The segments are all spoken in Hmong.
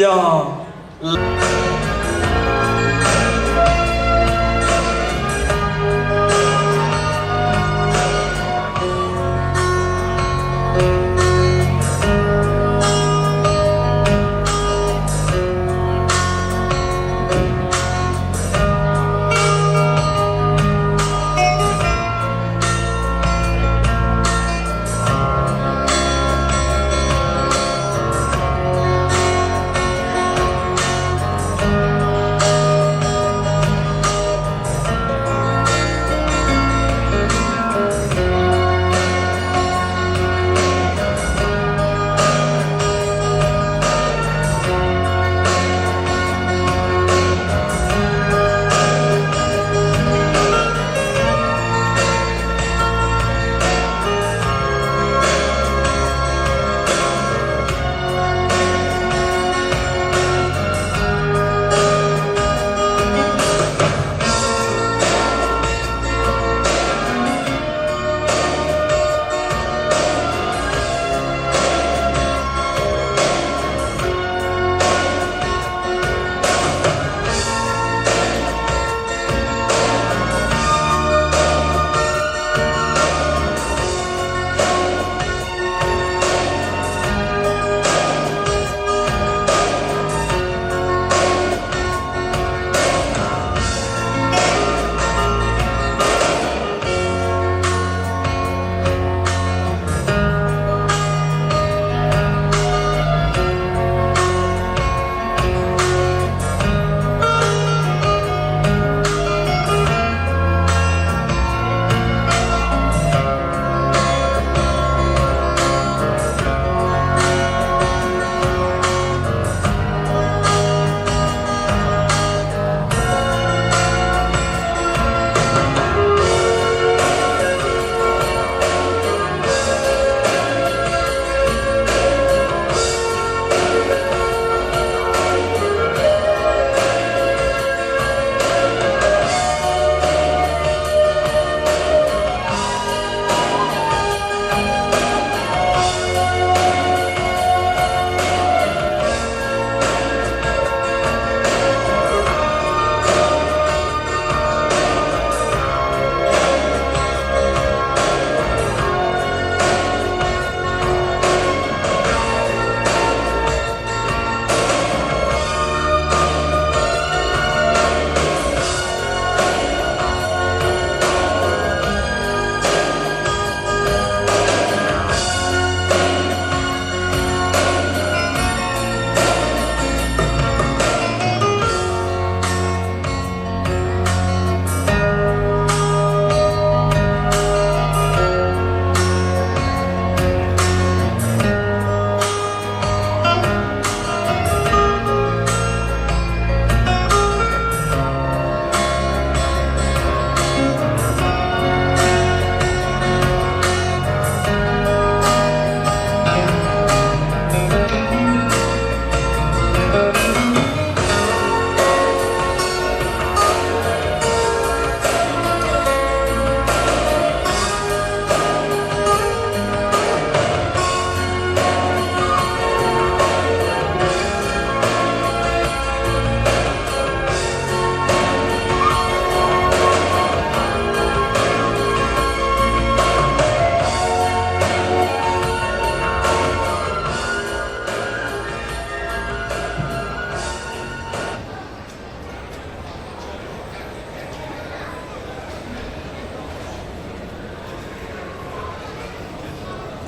Yog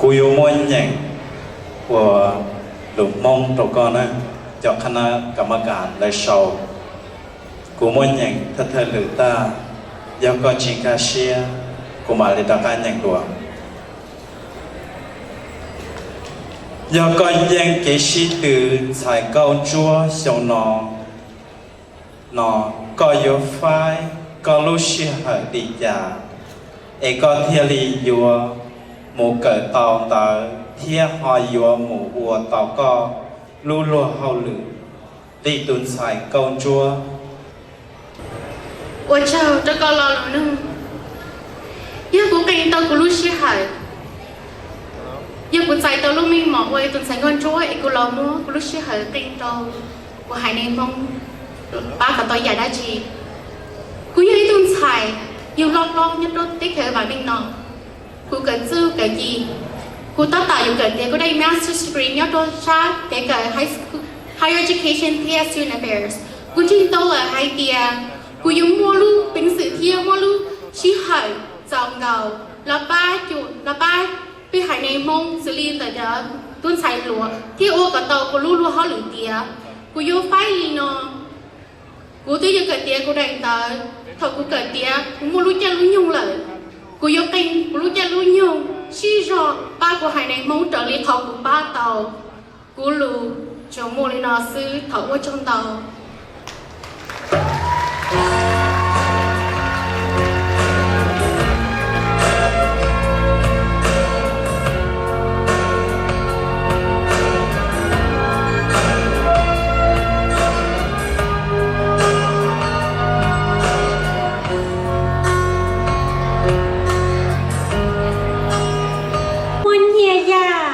Kuv yuav muab nyeem ua lus Hmoob rau koj na, cov qhab nab kam mab kas lawv sau. Kuv muab nyeem thawj thawj lwm tag, yog koj tsis nkag siab, kuv mam li rov qab nyeem dua. Yog koj yeej kev sib tw ntxhais Nkauj Ntsuab xyoo no, no koj yuav faib koj lub sij hawm li cas es koj thiaj li yuav mus kawm tau ntawv thiab ho yuav mus ua tau koj lub luag hauj lwm li tus ntxhais Nkauj Ntsuab? Ua tsaug rau koj lo lus nug. Yog kuv qee tau kuv lub sij hawm, Yog kuv txais tau lub meej mom ua ib tug ntxhais nkauj ntsuab es kuv los muab kuv lub sij hawm qee rau kuv haiv neeg Hmoob pab kom tau yam dab tsi. Kuv yog ib tug ntxhais yug loj hlob nyob rau teb chaws vam meej no. Kuv kawm txuj kawm ci, kuv tab tom yuav kawm tiav kuv daim master's degree nyob rau sab kev kawm higher education thiab student affairs. Kuv ntseeg tau lawm hais tias kuv yuav muaj lub peev xwm thiab muaj lub sij hawm txaus nkaus los pab, los pab peb haiv neeg Hmoob xws li ntawm cov tub ntxhais hluas thiab ua kom tau kuv lub luag hauj lwm tiav. Kuv yuav faib li no. Kuv twb yuav kawm tiav kuv daim ntawv. Thaum kuv kawm tiav kuv muaj lub caij lub nyoog lawm, kuv yuav qee kuv lub caij lub nyoog sib zog pab kuv haiv neeg Hmoob raws li qhov kuv pab tau. Kuv lus tsuas muaj li no xwb, thov ua tsaug ntau. Muaj nyiaj yaj.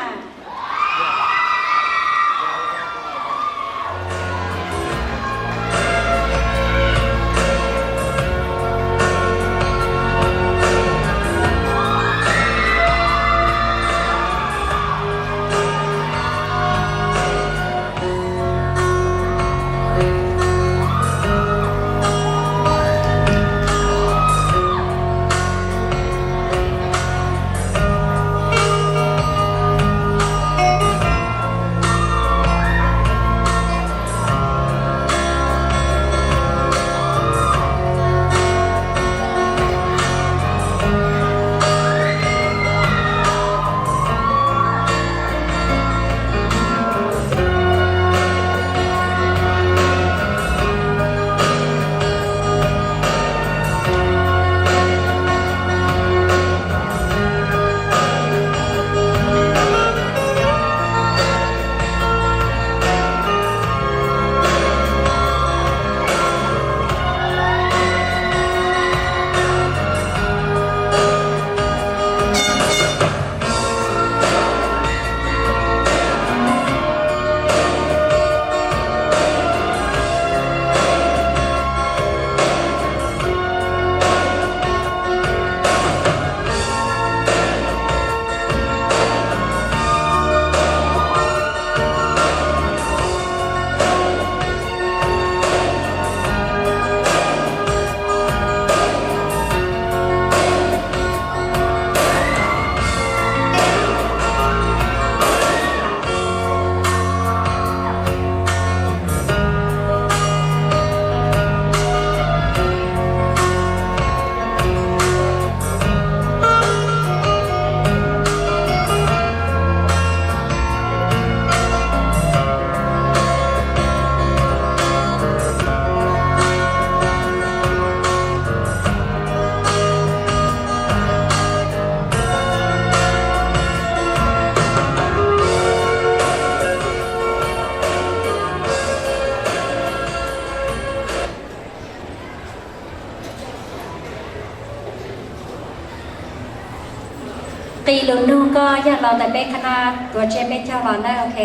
Qi lus nug koj yog los ntawm peb qhab na, tuav tseg peb caug los na, ok.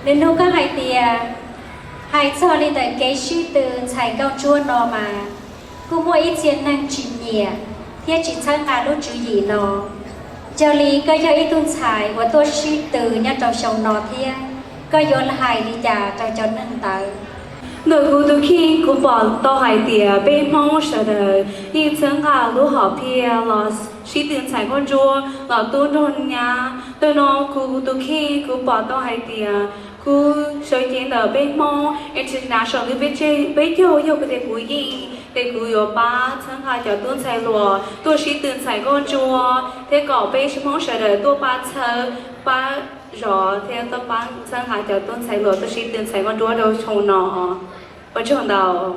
Lus nug koj hais tias, hais txog li ntawm kev sib tw ntxhais nkauj ntsuab no mas kuj muaj ib txhia neeg tsis nyiam thiab tsis txhawb nqa lub tswv yim no. Yog li koj yog ib tug ntxhais uas tuaj sib tw nyob rau xyoo no thiab, koj yuav hais li cas rau cov neeg ntawd? Ntawm kuv tus kheej kuv pom tau hais tias peb Hmoob sawv daws yeej txhawb nqa lub hom phiaj los sib tw ntxhais nkauj ntsuab los tub nrog nyab. Ntawm no kuv tus kheej kuv pom tau hais tias kuv sawv cev ntawm peb Hmoob international li peb caug yog kuv tias kuv yeej, ces kuv yuav pab txhawb nqa cov tub ntxhais hluas tuaj sib tw ntxhais nkauj ntsuab thiab kom peb Hmoob sawv daws tuaj pab txhawb, pab zov thiab tuaj pab txhawb nqa cov tub ntxhais hluas tuaj sib tw ntxhais nkauj ntsuab rau xyoo no. Ua tsaug ntau.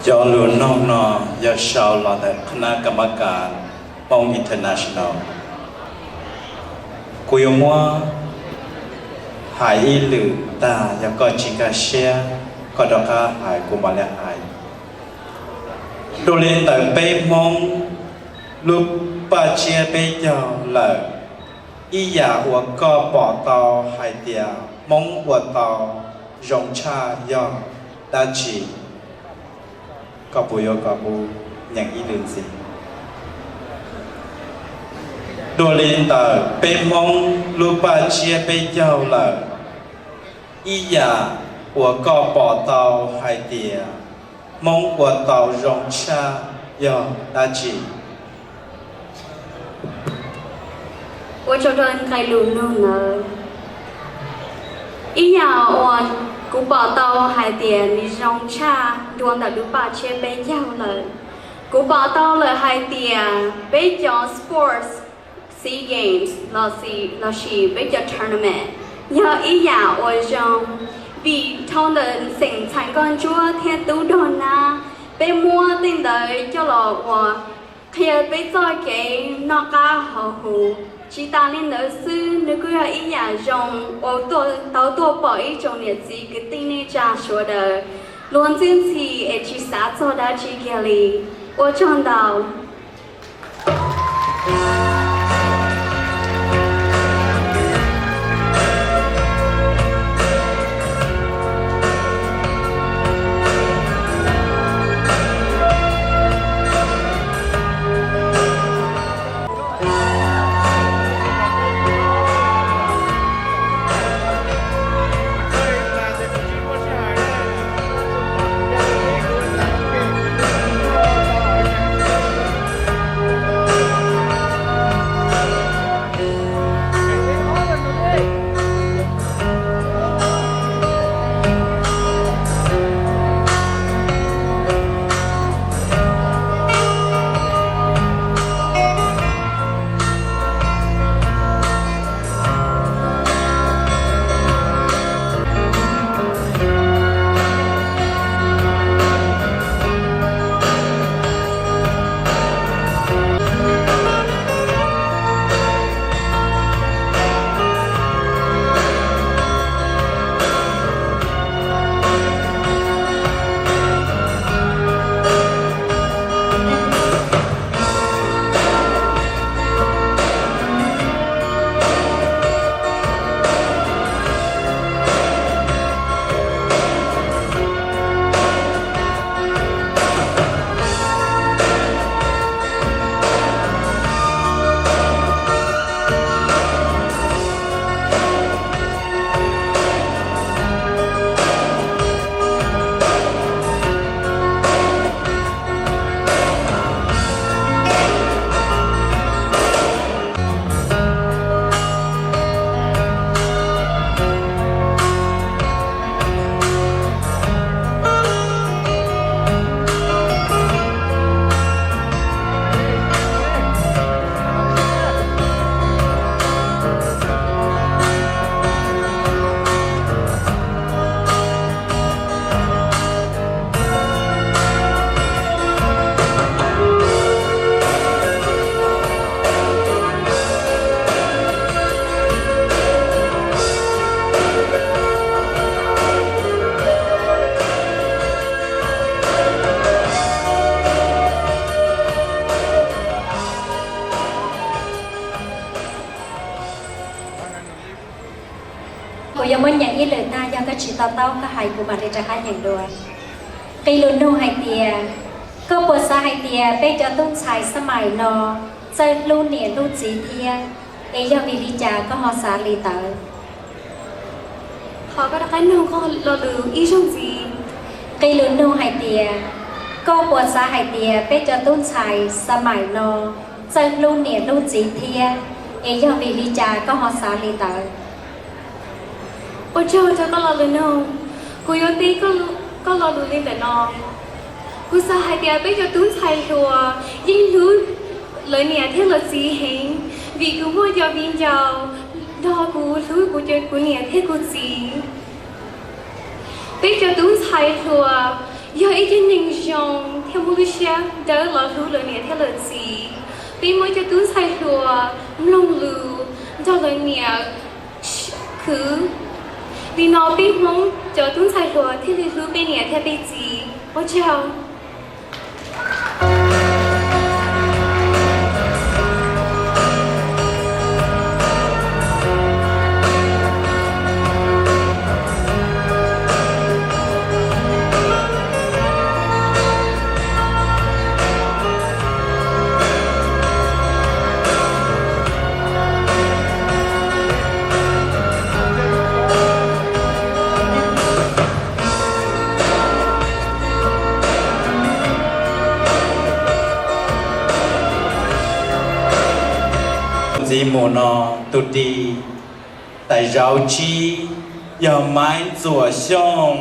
Cov lus nug no yog sau los ntawm Khnab Kam Mab Kas Hmoob International. Kuv yuav muab hais ib lwm tag, yog koj tsis nkag siab, koj rov qab hais kuv mam li hais. Dua li ntawm peb Hmoob lub paj tsiab peb caug lawm, ib yam uas koj pom tau hais tias Hmoob ua tau zoo tshaj yog dab tsi? Koj puas yuav kom kuv nyeem ib lwm ntxiv? Dua li ntawm peb Hmoob lub paj tsiab peb caug lawm, ib yam uas koj pom tau hais tias Hmoob ua tau zoo tshaj yog dab tsi? Ua tsaug rau nqe lus nug ntawd. Ib yam uas kuv pom tau hais tias nws zoo tshaj dua ntawm lub paj tsiab peb caug lawm, kuv pom tau lawm hais tias peb cov sports, sea games los sis peb cov tournament yog ib yam uas zoo, vim dhau ntawm xeem ntxhais nkauj ntsuab thiab tub dog nab, peb muab tej ntawd coj los ua qhia peb txoj kev noj qab haus huv. Tsis tas li ntawd xwb, nws kuj yog ib yam zoo uas tau tuaj pom ib tsoom niam txiv kwv tij neej tsa sawv daws luag ntxhi ntxhi es tsis xav txog dab tsi kiag li. Ua tsaug ntau. Kuv yuav muab nyeem ib lwm tag, yog koj tsis to taub koj hais kuv mam li rov qab nyeem dua. Nqe lus nug hais tias, koj puas xav hais tias peb cov tub ntxhais xab mais no txawj hlub niam hlub txiv thiab, es yog vim li cas koj ho xav li ntawd? Thov koj rov qab nug koj lo lus ib zaug ntxiv. Nqe lus nug hais tias, koj puas xav hais tias peb cov tub ntxhais xab mais no txawj hlub niam hlub txiv thiab, es yog vim li cas koj ho xav li ntawd? Ua tsaug rau koj lo lus nug. Kuv yuav teb koj lo lus li ntawm no. Kuv xav hais tias peb cov tub ntxhais hluas yeej hlub lawv niam thiab lawv txiv heev, vim kuv muaj cov viv ncaus nrog kuv hlub kuv niam thiab kuv txiv. Peb cov tub ntxhais hluas Yog ib tug neeg zoo thiab muaj lub siab dawb los hlub lawv niam thiab lawv txiv. Peb muab cov tub ntxhais hluas mloog lus nrog lawv niam khwv. Li no peb Hmoob cov tub ntxhais hluas thiaj li hlub peb niam thiab peb txiv. Ua tsaug. Ntxiv mus no tus ris tais zauv tsib yog Maiv Ntxuam Xyooj.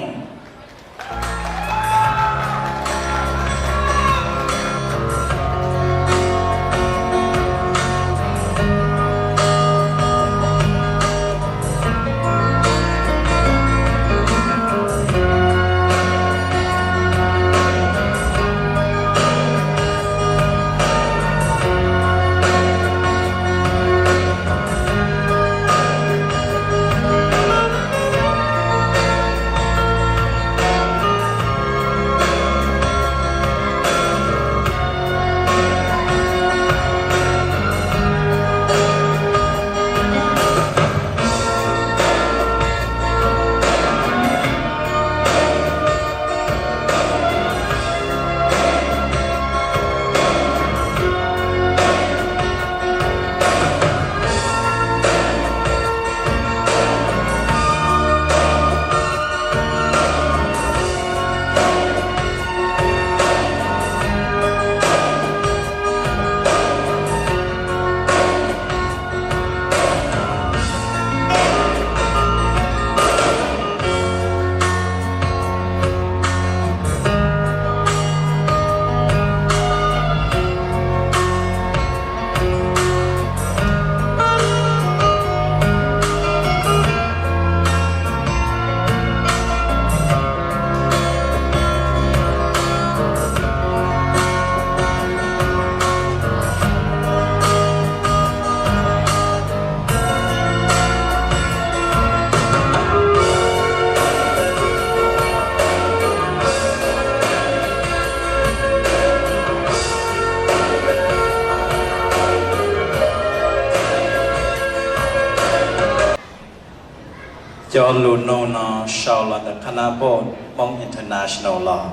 Cov lus nug no sau los ntawm qhab nab poj Hmoob International los.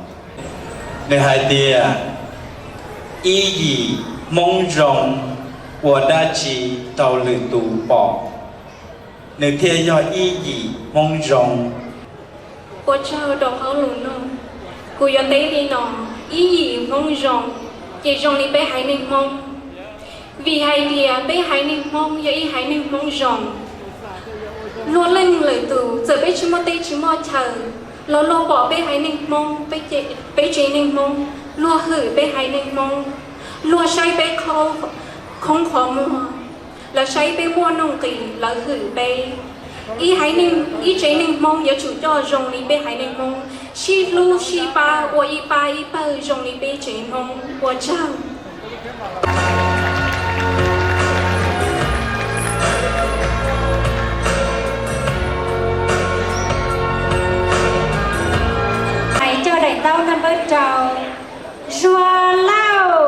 Nws hais tias, ib yim Hmoob zoo ua dab tsi rau lwm tus pom, nws thiaj yog ib yim Hmoob zoo. Ua tsaug rau qhov lus nug. Kuv yuav teb li no, ib yim Hmoob zoo, ces zoo li peb haiv neeg Hmoob. Vim hais tias peb haiv neeg Hmoob yog ib haiv neeg Hmoob zoo. Luag leej lwm tus txawm peb tsis muaj teb tsis muaj chaw, los luag pom peb haiv neeg Hmoob, peb tsev neeg Hmoob, luag hwm peb haiv neeg Hmoob, luag saib peb khoob qhov muag, lawv saib peb muaj nuj nqis lawv hwm peb. Ib haiv neeg, ib tsev neeg Hmoob yuav tsum coj zoo li peb haiv neeg Hmoob, sib hlub sib pab ua ib pab ib pawg zoo li peb tsev Hmoob. Ua tsaug. Hais coj daim ntaub naj npawb rau Zuag Lauj.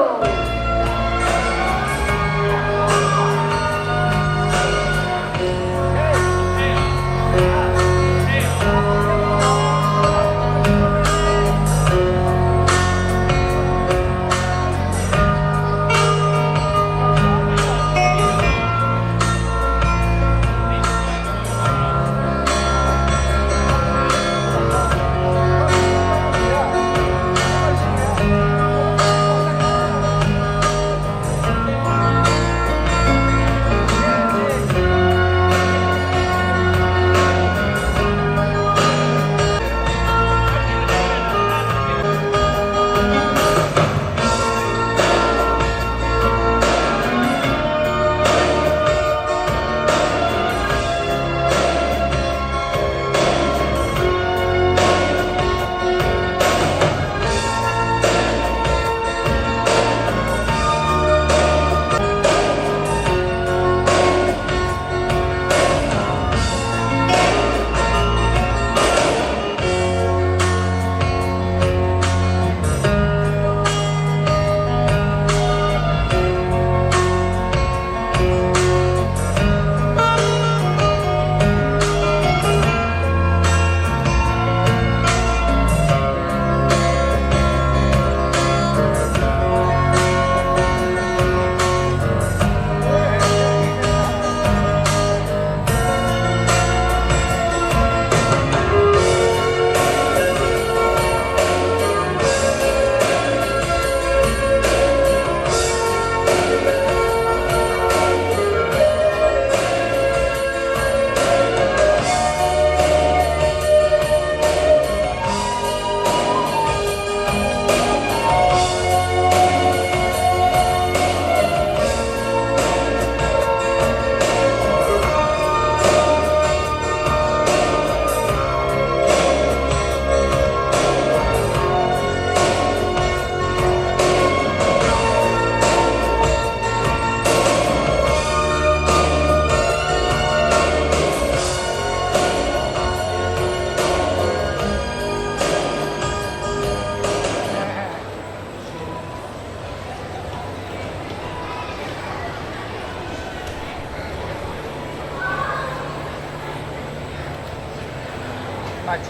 Mas,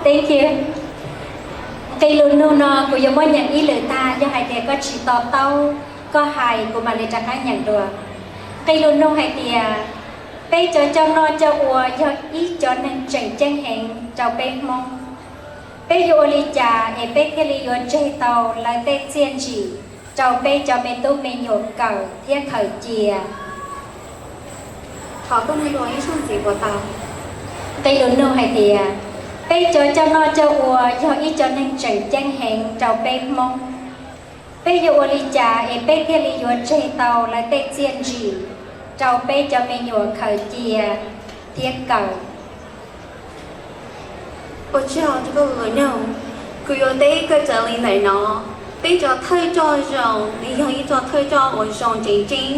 thank you. Nqe lus nug no kuv yuav muab nyeem ib lwm tag, yog hais tias koj tsis to taub, koj hais kuv mam li rov qab nyeem dua. Nqe lus nug hais tias, peb cov coj noj coj ua yog ib cov neeg tseem ceeb heev rau peb Hmoob. Peb yuav ua li cas es peb thiaj li yuav tseg tau lawv tej txiaj ntsim rau peb cov me tub me nyuam kawm thiab khaws cia? Thov koj nug dua ib zaug ntxiv puas tau? Nqe lus nug hais tias, peb cov coj noj coj ua yog ib cov neeg tseem ceeb heev rau peb Hmoob. Peb yuav ua li cas es peb thiaj li yuav tseg tau lawv tej txiaj ntsim rau peb cov me nyuam khaws cia thiab kawm? Ua tsaug rau koj lus nug. Kuv yuav teb koj raws li ntawm no. Peb cov thawj coj zoo, nws yog ib co thawj coj uas zoo tseem ceeb.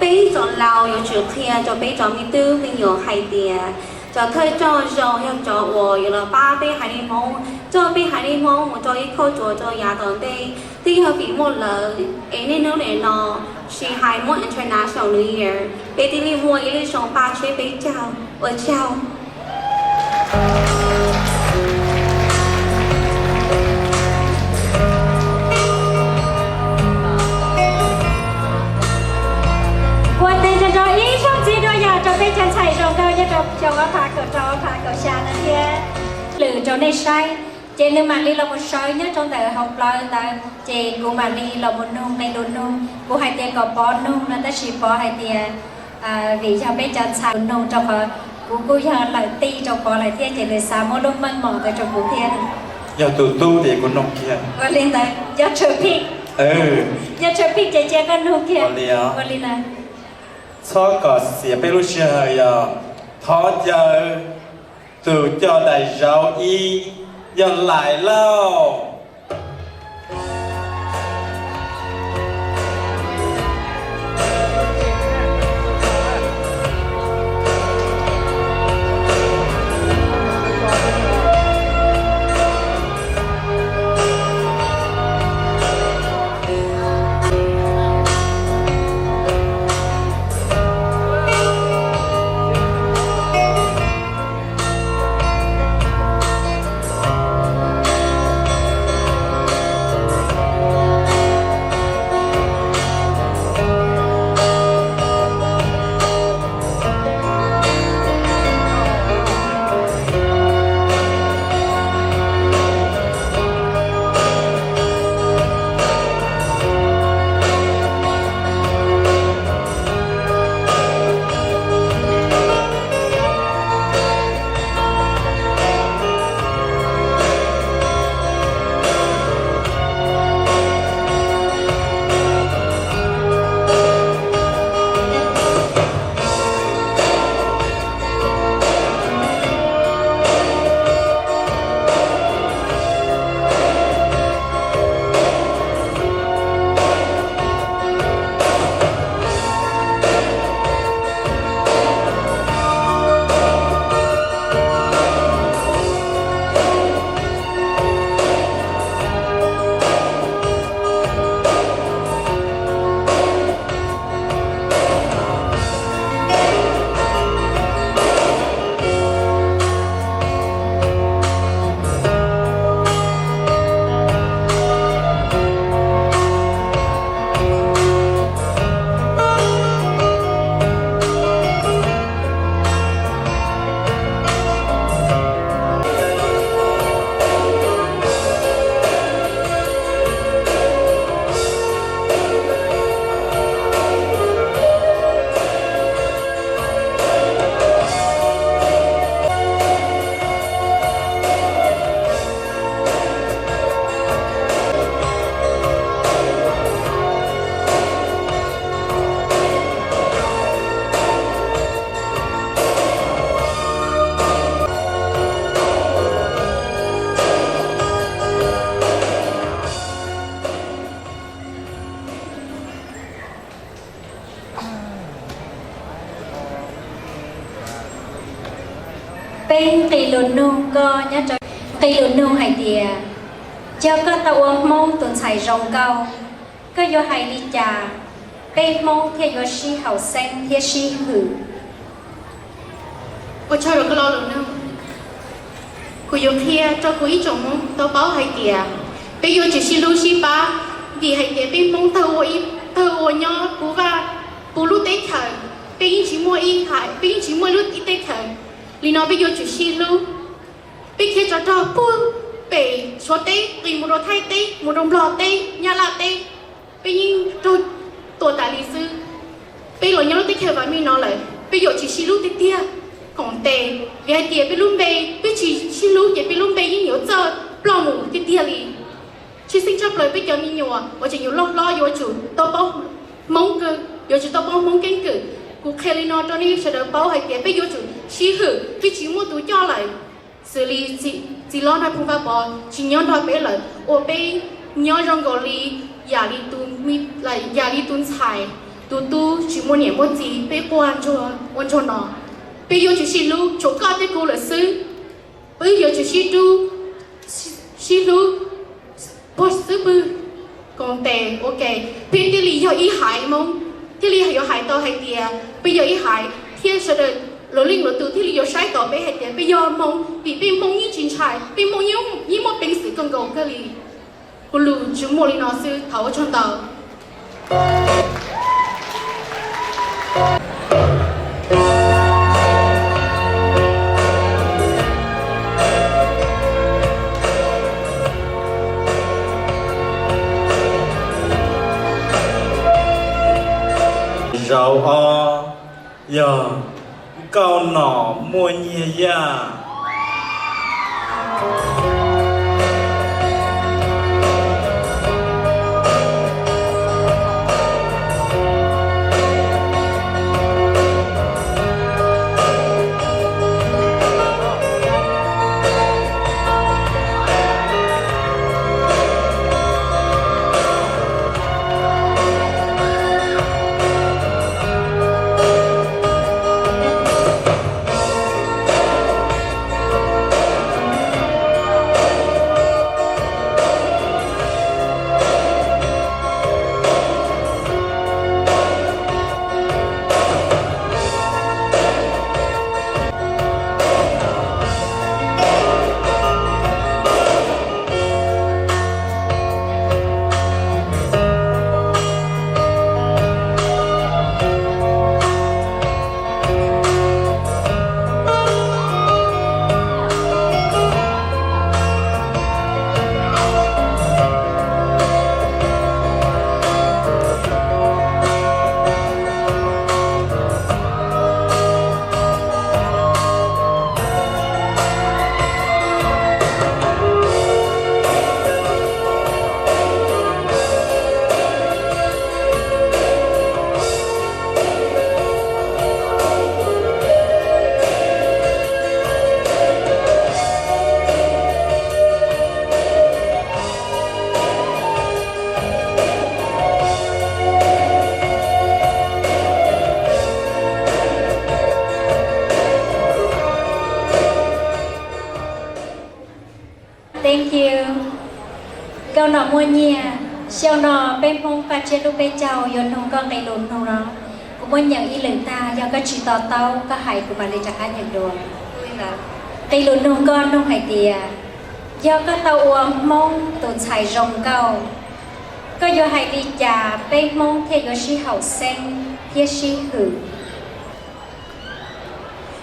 Peb cov laus yuav tsum qhia rau peb cov me tub me nyuam hais tias, cov thawj coj zoo yog cov uas yuav los pab peb haiv neeg Hmoob, coj peb haiv neeg Hmoob mus rau ib kauj ruam rau yav tom ntej. Twb yog vim muaj lawv es niaj hnub nim no, tsis hais muaj International New Year, peb thiaj li muaj ib lub xyoo paj tsheb peb caug. Ua tsaug. Ua tsaug rau ib zaug ntxiv dua yog rau peb cov ntxhais zoo nkauj nyob rau xyoo ob phav kaum rau ob phav kaum xya no thiab. Lwm rau nej saib, ces nws mam li los mus sawv nyob rau ntawm hauv plawv ntawd, ces kuv mam li los mus nug nqe lus nug. Kuv hais tias kom Pov nug no tab sis Pov hais tias vim yog peb cov ntxhais nug rau qhov kuv kuj yog lawm tij rau Pov lawm thiab ces nws xav muab lub meej mom ntawd rau kuv thiab. Yog tus tub ces kuv nug kiag. Ua li ntawd, your turn pick. Your turn pick ces cia koj nug kiag. Ua li ntawd. Txhob kom xiam peb lub sij hawm yog thov caw tus coj daim zauv ib, yog Laim Lauj. Peb nqe lus nug koj nyob rau, nqe lus nug hais tias, yog koj tau ua Hmoob tus ntxhais zoo nkauj, koj yuav hais li cas peb Hmoob thiaj yuav sib haum xeeb thiab sib hwm? Ua tsaug rau koj lo lus nug. Kuv yuav qhia rau kuv ib tsoom Hmoob tau paub hais tias peb yuav tsum sib hlub sib pab, vim hais tias peb Hmoob tawg ua, tawg ua nyob puv vaj puv lub teb chaws, peb yeej tsis muaj ib hais, peb yeej tsis muaj lub ib teb chaws. Li no peb yuav tsum sib hlub. Peb khiav tsov rog puag pem Suav teb qis mus rau Thaib teb, mus rau Nplog teb, Nyab Laj teb, peb yeej raug tua tas li xwb. Peb los nyob lub teb chaws vam meej no lawm, peb yuav tsum sib hlub tiag tiag koom tes, vim hais tias peb lub npe, peb tsis sib hlub ces peb lub npe yeej yuav txawj ploj mus tiag tiag li. Tshwj xeeb tshaj plaws peb cov me nyuam uas tseem yuav loj hlob yuav tsum tau paub Hmoob kawg, yuav tsum tau paub Hmoob keeb kwm. Kuv qhia li no rau nej sawv daws paub hais tias peb yuav tsum sib hwm, peb tsis muaj tus coj lawm. Xws li txiv hlob Nais Phoo Vaj Pov tsis nyob nrog peb lawm, ua peb nyob zoo nkaus li yam li tus, yam li tus ntxhais, tus tub tsis muaj niam muaj txiv, peb quaj ntsuag ua ntsuag no. Peb yuav tsum sib hlub, tshuav koj thiab kuv lawm xwb. Peb yuav tsum sib hlub, sib hlub puag xwb pwg koom tes ua ke, peb thiaj li yog ib haiv Hmoob, thiaj li yuav hais tau hais tias peb yog ib haiv, thiab sawv daws luag leej luag tus thiaj li yuav saib tau peb hais tias peb yog Hmoob, vim peb Hmoob yeej tsis ntshai, peb Hmoob yeej muaj peev xwm kawg nkaus kawg li. Kuv lus tsuas muaj li no xwb, thov ua tsaug ntau. Zaum ob yog Nkauj Nom Muaj Nyiaj Yaj. Thank you. Nkauj Nom Muaj Nyiaj, xyoo no peb Hmoob Paj Tsiab lub peb caug yuav nug koj nqe lus nug no. Kuv muab nyeem ib lwm tag, yog koj tsis to taub koj hais kuv mam li rov qab nyeem dua. Nqe lus nug koj nug hais tias, yog koj tau ua Hmoob tus ntxhais zoo nkauj, koj yuav hais li cas peb Hmoob thiaj yuav sib haum xeeb thiab sib hwm?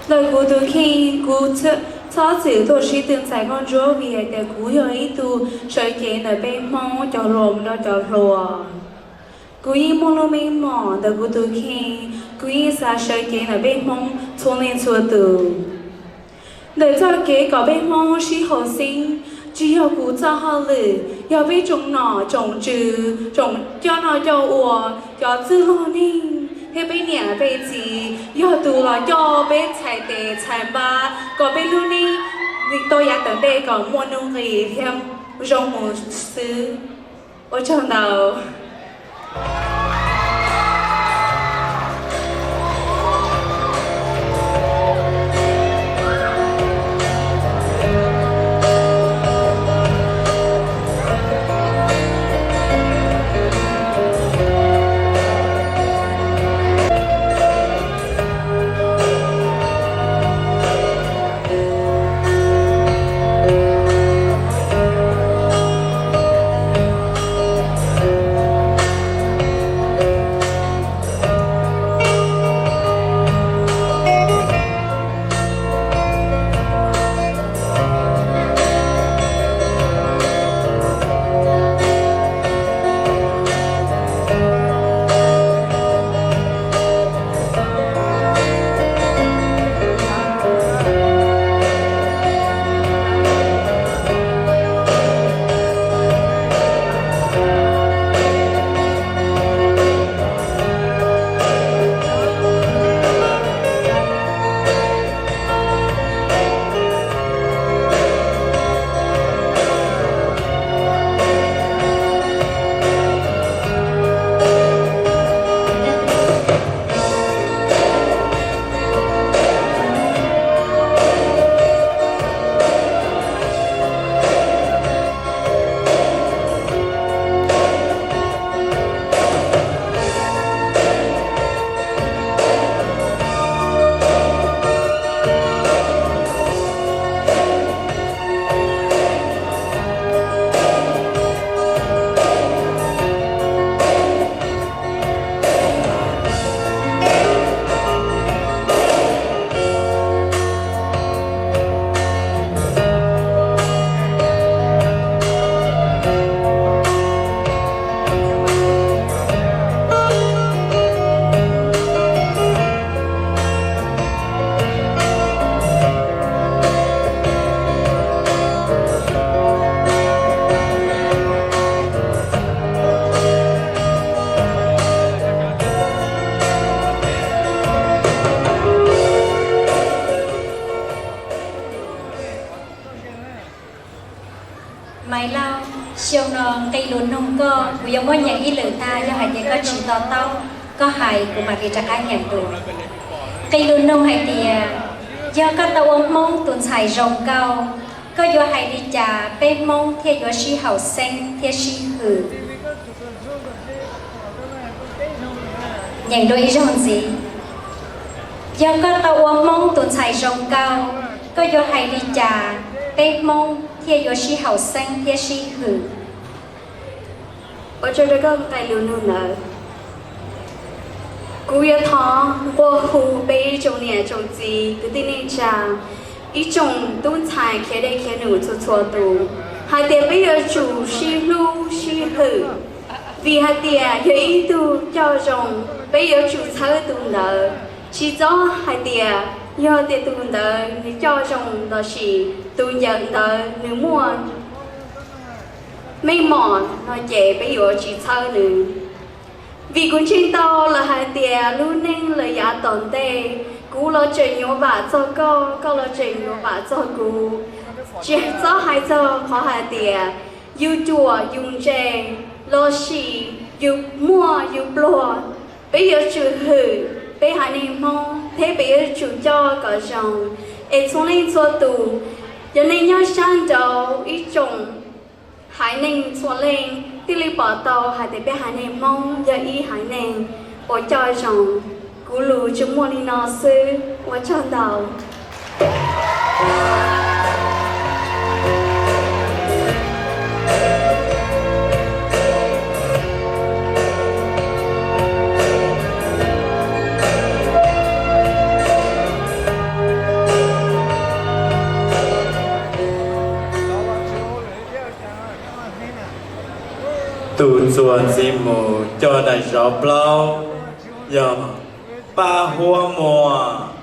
Ntawm kuv tus kheej, kuv txhob txwm tuaj sib tw ntxhais nkauj ntsuab vim hais tias kuv yog ib tug sawv cev ntawm peb Hmoob cov hluas mus rau cov hluas. Kuv yeej muaj lub meej mom ntawm kuv tus kheej, kuv yeej xav sawv cev ntawm peb Hmoob txhua leej txhua tus. Ntawm txoj kev kom peb Hmoob sib haum xeeb, tsis yog kuv txoj hauj lwm, yog peb tsoom nom tsoom tswv, tsoom coj noj coj ua, cov txwj laug neeg thiab peb niam peb txiv yog tus los coj peb txhais tes txhais npab kom peb lub neej tau yav tom ntej kom muaj nuj nqis thiab zoo mus xwb. Ua tsaug ntau. Maiv Lauj, xyoo no nqe lus nug koj, kuv yuav muab nyeem ib lwm tag, yog hais tias koj tsis to taub, koj hais kuv mam li rov qab nyeem dua. Nqe lus nug hais tias, yog koj tau ua Hmoob tus ntxhais zoo nkauj, koj yuav hais li cas peb Hmoob thiaj yuav sib haum xeeb thiab sib hwm? Nyeem dua ib zaug ntxiv. Yog koj tau ua Hmoob tus ntxhais zoo nkauj, koj yuav hais li cas peb Hmoob thiaj yuav sib haum xeeb thiab sib hwm? Ua tsaug rau koj nqe lus nug ntawd. Kuv yuav thov nqua hu peb tsoom niam tsoom txiv kwv tij neej tsa, ib tsoom tub ntxhais khiav dej khiav num txhua txhua tus, hais tias peb yuav tsum sib hlub sib hwm, vim hais tias yog ib tug coj zoo, peb yuav tsum txhawb tus ntawd. Tsis txhob hais tias yog tias tus ntawd nws coj zoo lossis tus ntawd nws muaj meej mom no ces peb yuav tsis txhawb nws. Vim kuv ntseeg tau lawv hais tias lub neej lawm yav tom ntej, kuv los tseem yuav vam txog koj, koj los tseem yuav vam txog kuv. Tsis txhob hais txog qhov hais tias yus ruam yus ntse lossis yus muaj yus pluag, peb yuav tsum hwm peb haiv neeg Hmoob thiab peb yuav tsum coj kom zoo, es txhua leej txhua tus, cov neeg nyob sab nraud, ib tsoom haiv neeg txhua leej thiaj li pom tau hais tias peb haiv neeg Hmoob yog ib haiv neeg uas coj zoo. Kuv lus tsuas muaj li no xwb, ua tsaug ntau. Tus txuas ntxiv mus coj daim zov plaub yog Paj Huab Muas.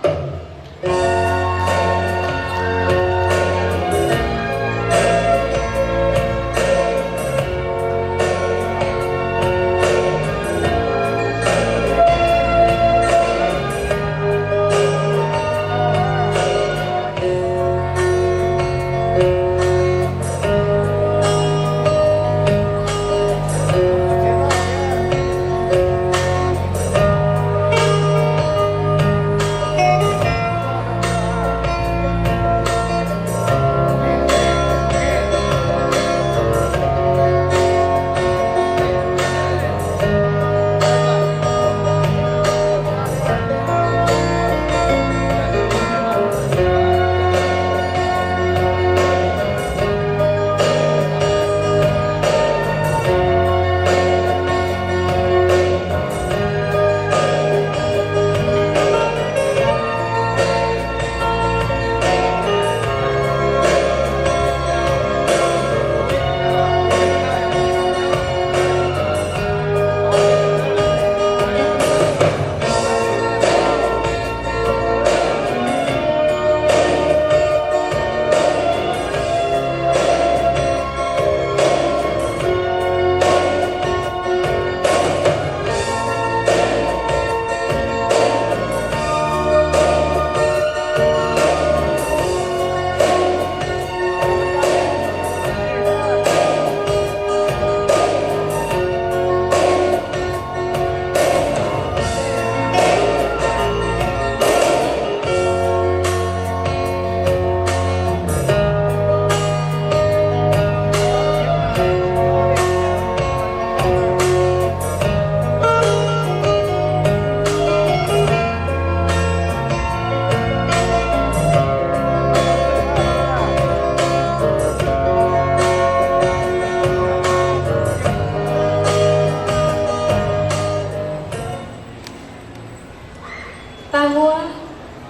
Paj Huab,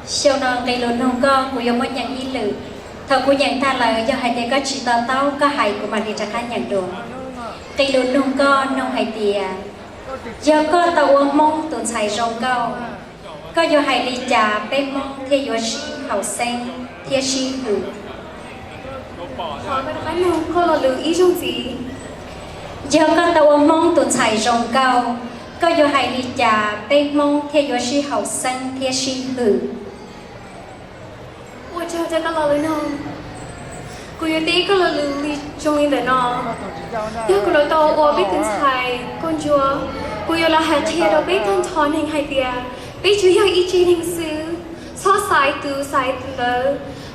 xyoo no nqe lus nug koj kuv yuav muab nyeem ib lwm. Thaum kuv nyeem tag lawm yog hais tias koj tsis to taub koj hais kuv mam li rov qab nyeem dua. Nqe lus nug koj nug hais tias, yog koj tau ua Hmoob tus ntxhais zoo nkauj, koj yuav hais li cas peb Hmoob thiaj yuav sib haum xeeb thiab sib hwm? Thov koj rov qab nug koj lo lus ib zaug ntxiv. Yog koj tau ua Hmoob tus ntxhais zoo nkauj, koj yuav hais li cas peb Hmoob thiaj yuav sib haum xeeb thiab sib hwm? Ua tsaug rau koj lo lus nug. Kuv yuav teb koj lo lus zoo li ntawm no. Yog kuv los tau ua peb tus ntxhais nkauj ntsuab, kuv yuav los hais qhia rau peb tag nrho neeg hais tias peb tsuas yog ib tsev neeg xwb, txhob xaiv tus xaiv tus ntawd.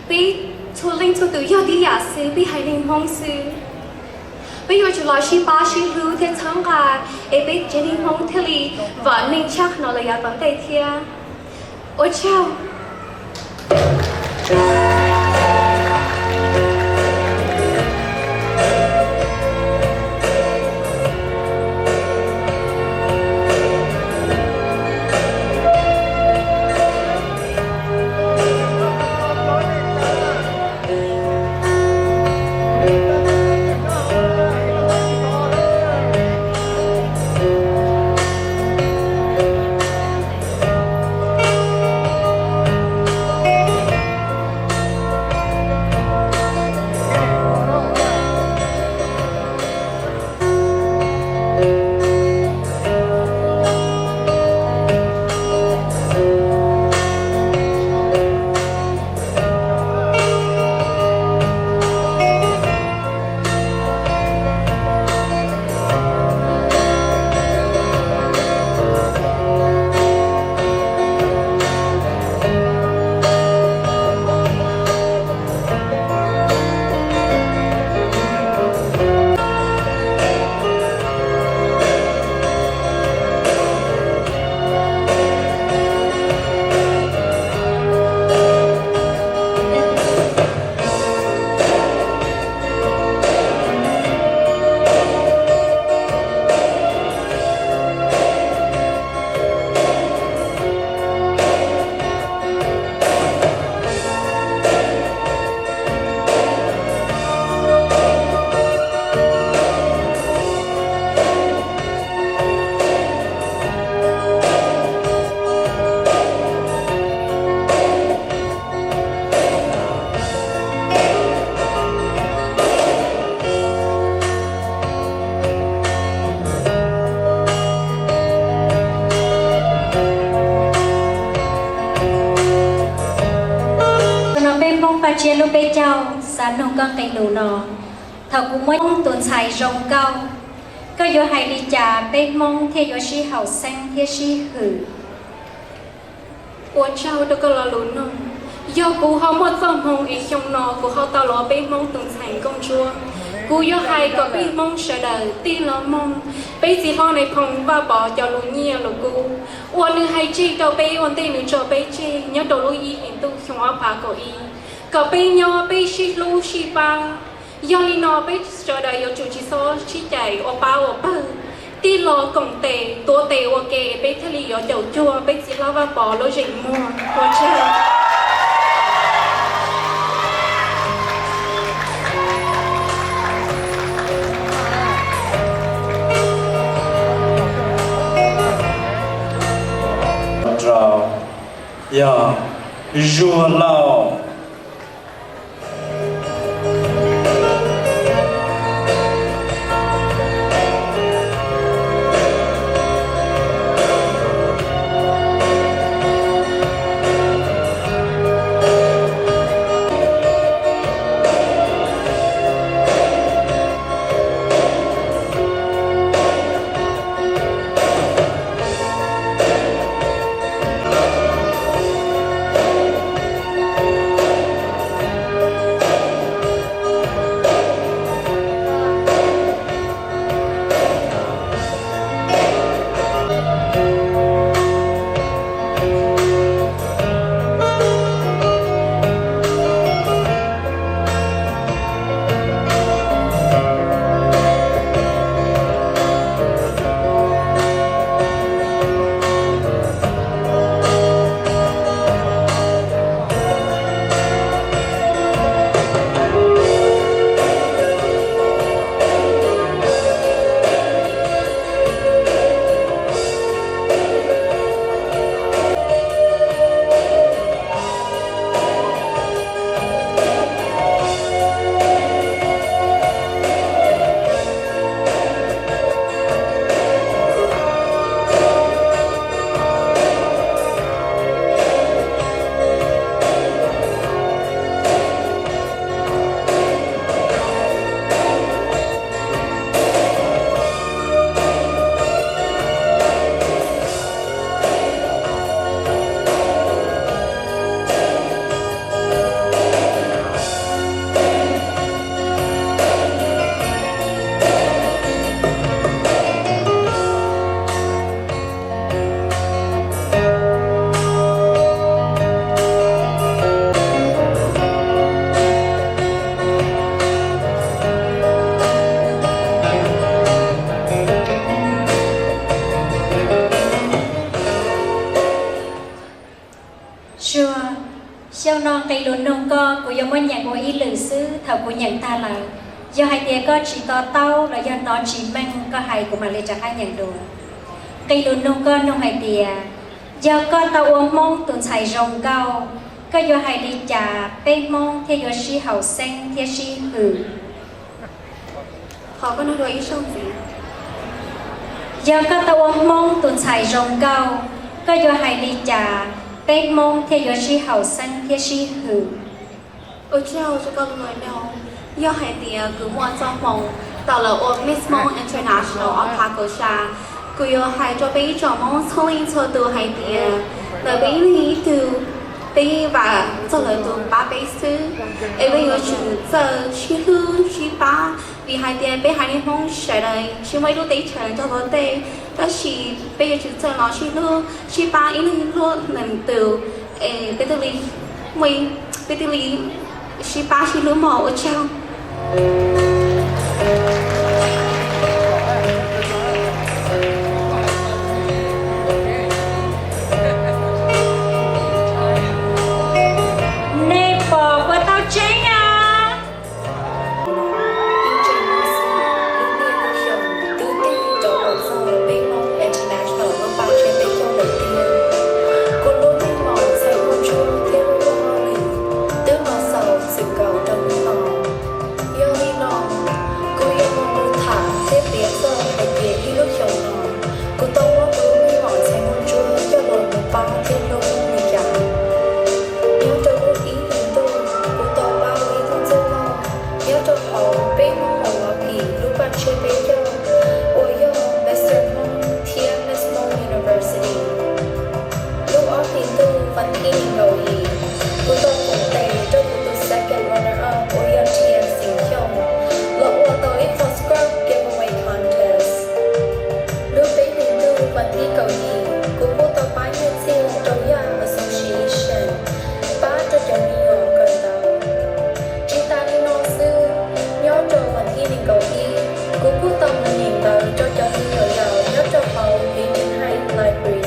Peb txhua leej txhua tus yog tib yam xwb, peb haiv neeg Hmoob xwb. Peb yuav tsum los sib pab sib hlub thiab txhawb nqa, es peb tsev neeg Hmoob thiaj li vam meej tshaj qhov no los yav tom ntej thiab. Ua tsaug. No peb Hmoob Paj Tsiab lub peb caug xav nug koj nqe lus no. Thaum kuv muab tus ntxhais zoo nkauj, koj yuav hais li cas peb Hmoob thiaj yuav sib haum xeeb thiab sib hwm? Ua tsaug rau koj lo lus nug. Yog kuv ho muaj txoj hmoo es xyoo no kuv ho tau los ua peb Hmoob tus ntxhais nkauj ntsuab, kuv yuav hais kom peb Hmoob sawv daws tig los mloog peb txiv hlob Nais Phoo Vaj Pov cov lus nyiaj lus kub uas nws hais tseg rau peb ua ntej nws tso peb tseg nyob rau lub ib hlis ntuj xyoo ob phav kaum ib, kom peb nyob peb sib hlub sib pab. Yog li no peb sawv daws yuav tsum tsis txhob sib cais ua pab ua pawg, tig los koom tes tuav tes ua ke, peb thiaj li yuav caum cuag peb txiv hlob Vaj Pov lub zeem muag. Ua tsaug. Rau, yog, Zuag Lauj. Yuav muab nyeem ua ib lwm xwb, thaum kuv nyeem tag lawm, yog hais tias koj tsis to taub los yog hnov tsis meej, koj hais kuv mam li rov qab nyeem dua. Nqe lus nug koj nug hais tias, yog koj tau ua Hmoob tus ntxhais zoo nkauj, koj yuav hais li cas peb Hmoob thiaj yuav sib haum xeeb thiab sib hwm? Yog koj tau ua Hmoob tus ntxhais zoo nkauj, koj yuav hais li cas peb Hmoob thiaj yuav sib haum xeeb thiab sib hwm? Ua tsaug rau koj, yog hais tias kuv muaj txoj hmoo tau los ua Miss Hmoob International ob phav kaum xya, kuv yuav hais rau peb ib tsoom Hmoob txhua leej txhua tus hais tias, ntawm peb ib leeg ib tug, peb vam txog lawv tus pab peb xwb, es peb yuav tsum txawj sib hlub sib pab, vim hais tias peb haiv neeg Hmoob sawv daws tsis muaj ib lub teb chaws nrog luag tej, tab sis peb yuav tsum txawj los sib hlub sib pab ib leeg hlub leej tus, es peb thiaj li, peb thiaj li sib pab sib hlub mog. Ua tsaug. Nej pom puas tau tseeb a? Ib ntsis no xwb, lub niaj lub xyoo twb tig rov los txog peb Hmoob International lub paj tshiab peb caug lawm tiag. Kuv lub meej mom Ntxhais Muaj Ntsuag thiab lub hauj lwm twb los xaus txwm nkaus rau hnub no. Yog li no, kuv yuav mus mus tham thiab piav txog hais tias ib lub xyoos no kuv tau muab kuv lub meej mom Ntxhais Muaj Ntsuag coj los mus pab thiab hlub li cas. Nyob rau lub ib hlis ntuj, kuv tau pab ua ib tug ntxawg loj nyob rau hauv peb Hmoob Milwaukee lub paj tshiab peb caug uas yog Mister Hmoob thiab Miss Hmoob University. Lub ob hlis ntuj vas thib nees nkaum yim, kuv tau koom tes rau kuv tus second runner up uas yog Tias Xeem Xyooj los ua tau ib qho scrub giveaway contest. Lub peb hlis ntuj vas thib kaum yim, kuv kuj tau pab nyiaj txiag rau Yaj Association, pab rau cov me nyuam kawm ntawv. Tsis tas li no xwb, nyob rau vas thib nees nkaum ib, kuv kuj tau mus niam ntawv rau cov me nyuam yaus nyob rau hauv Union Heights Library,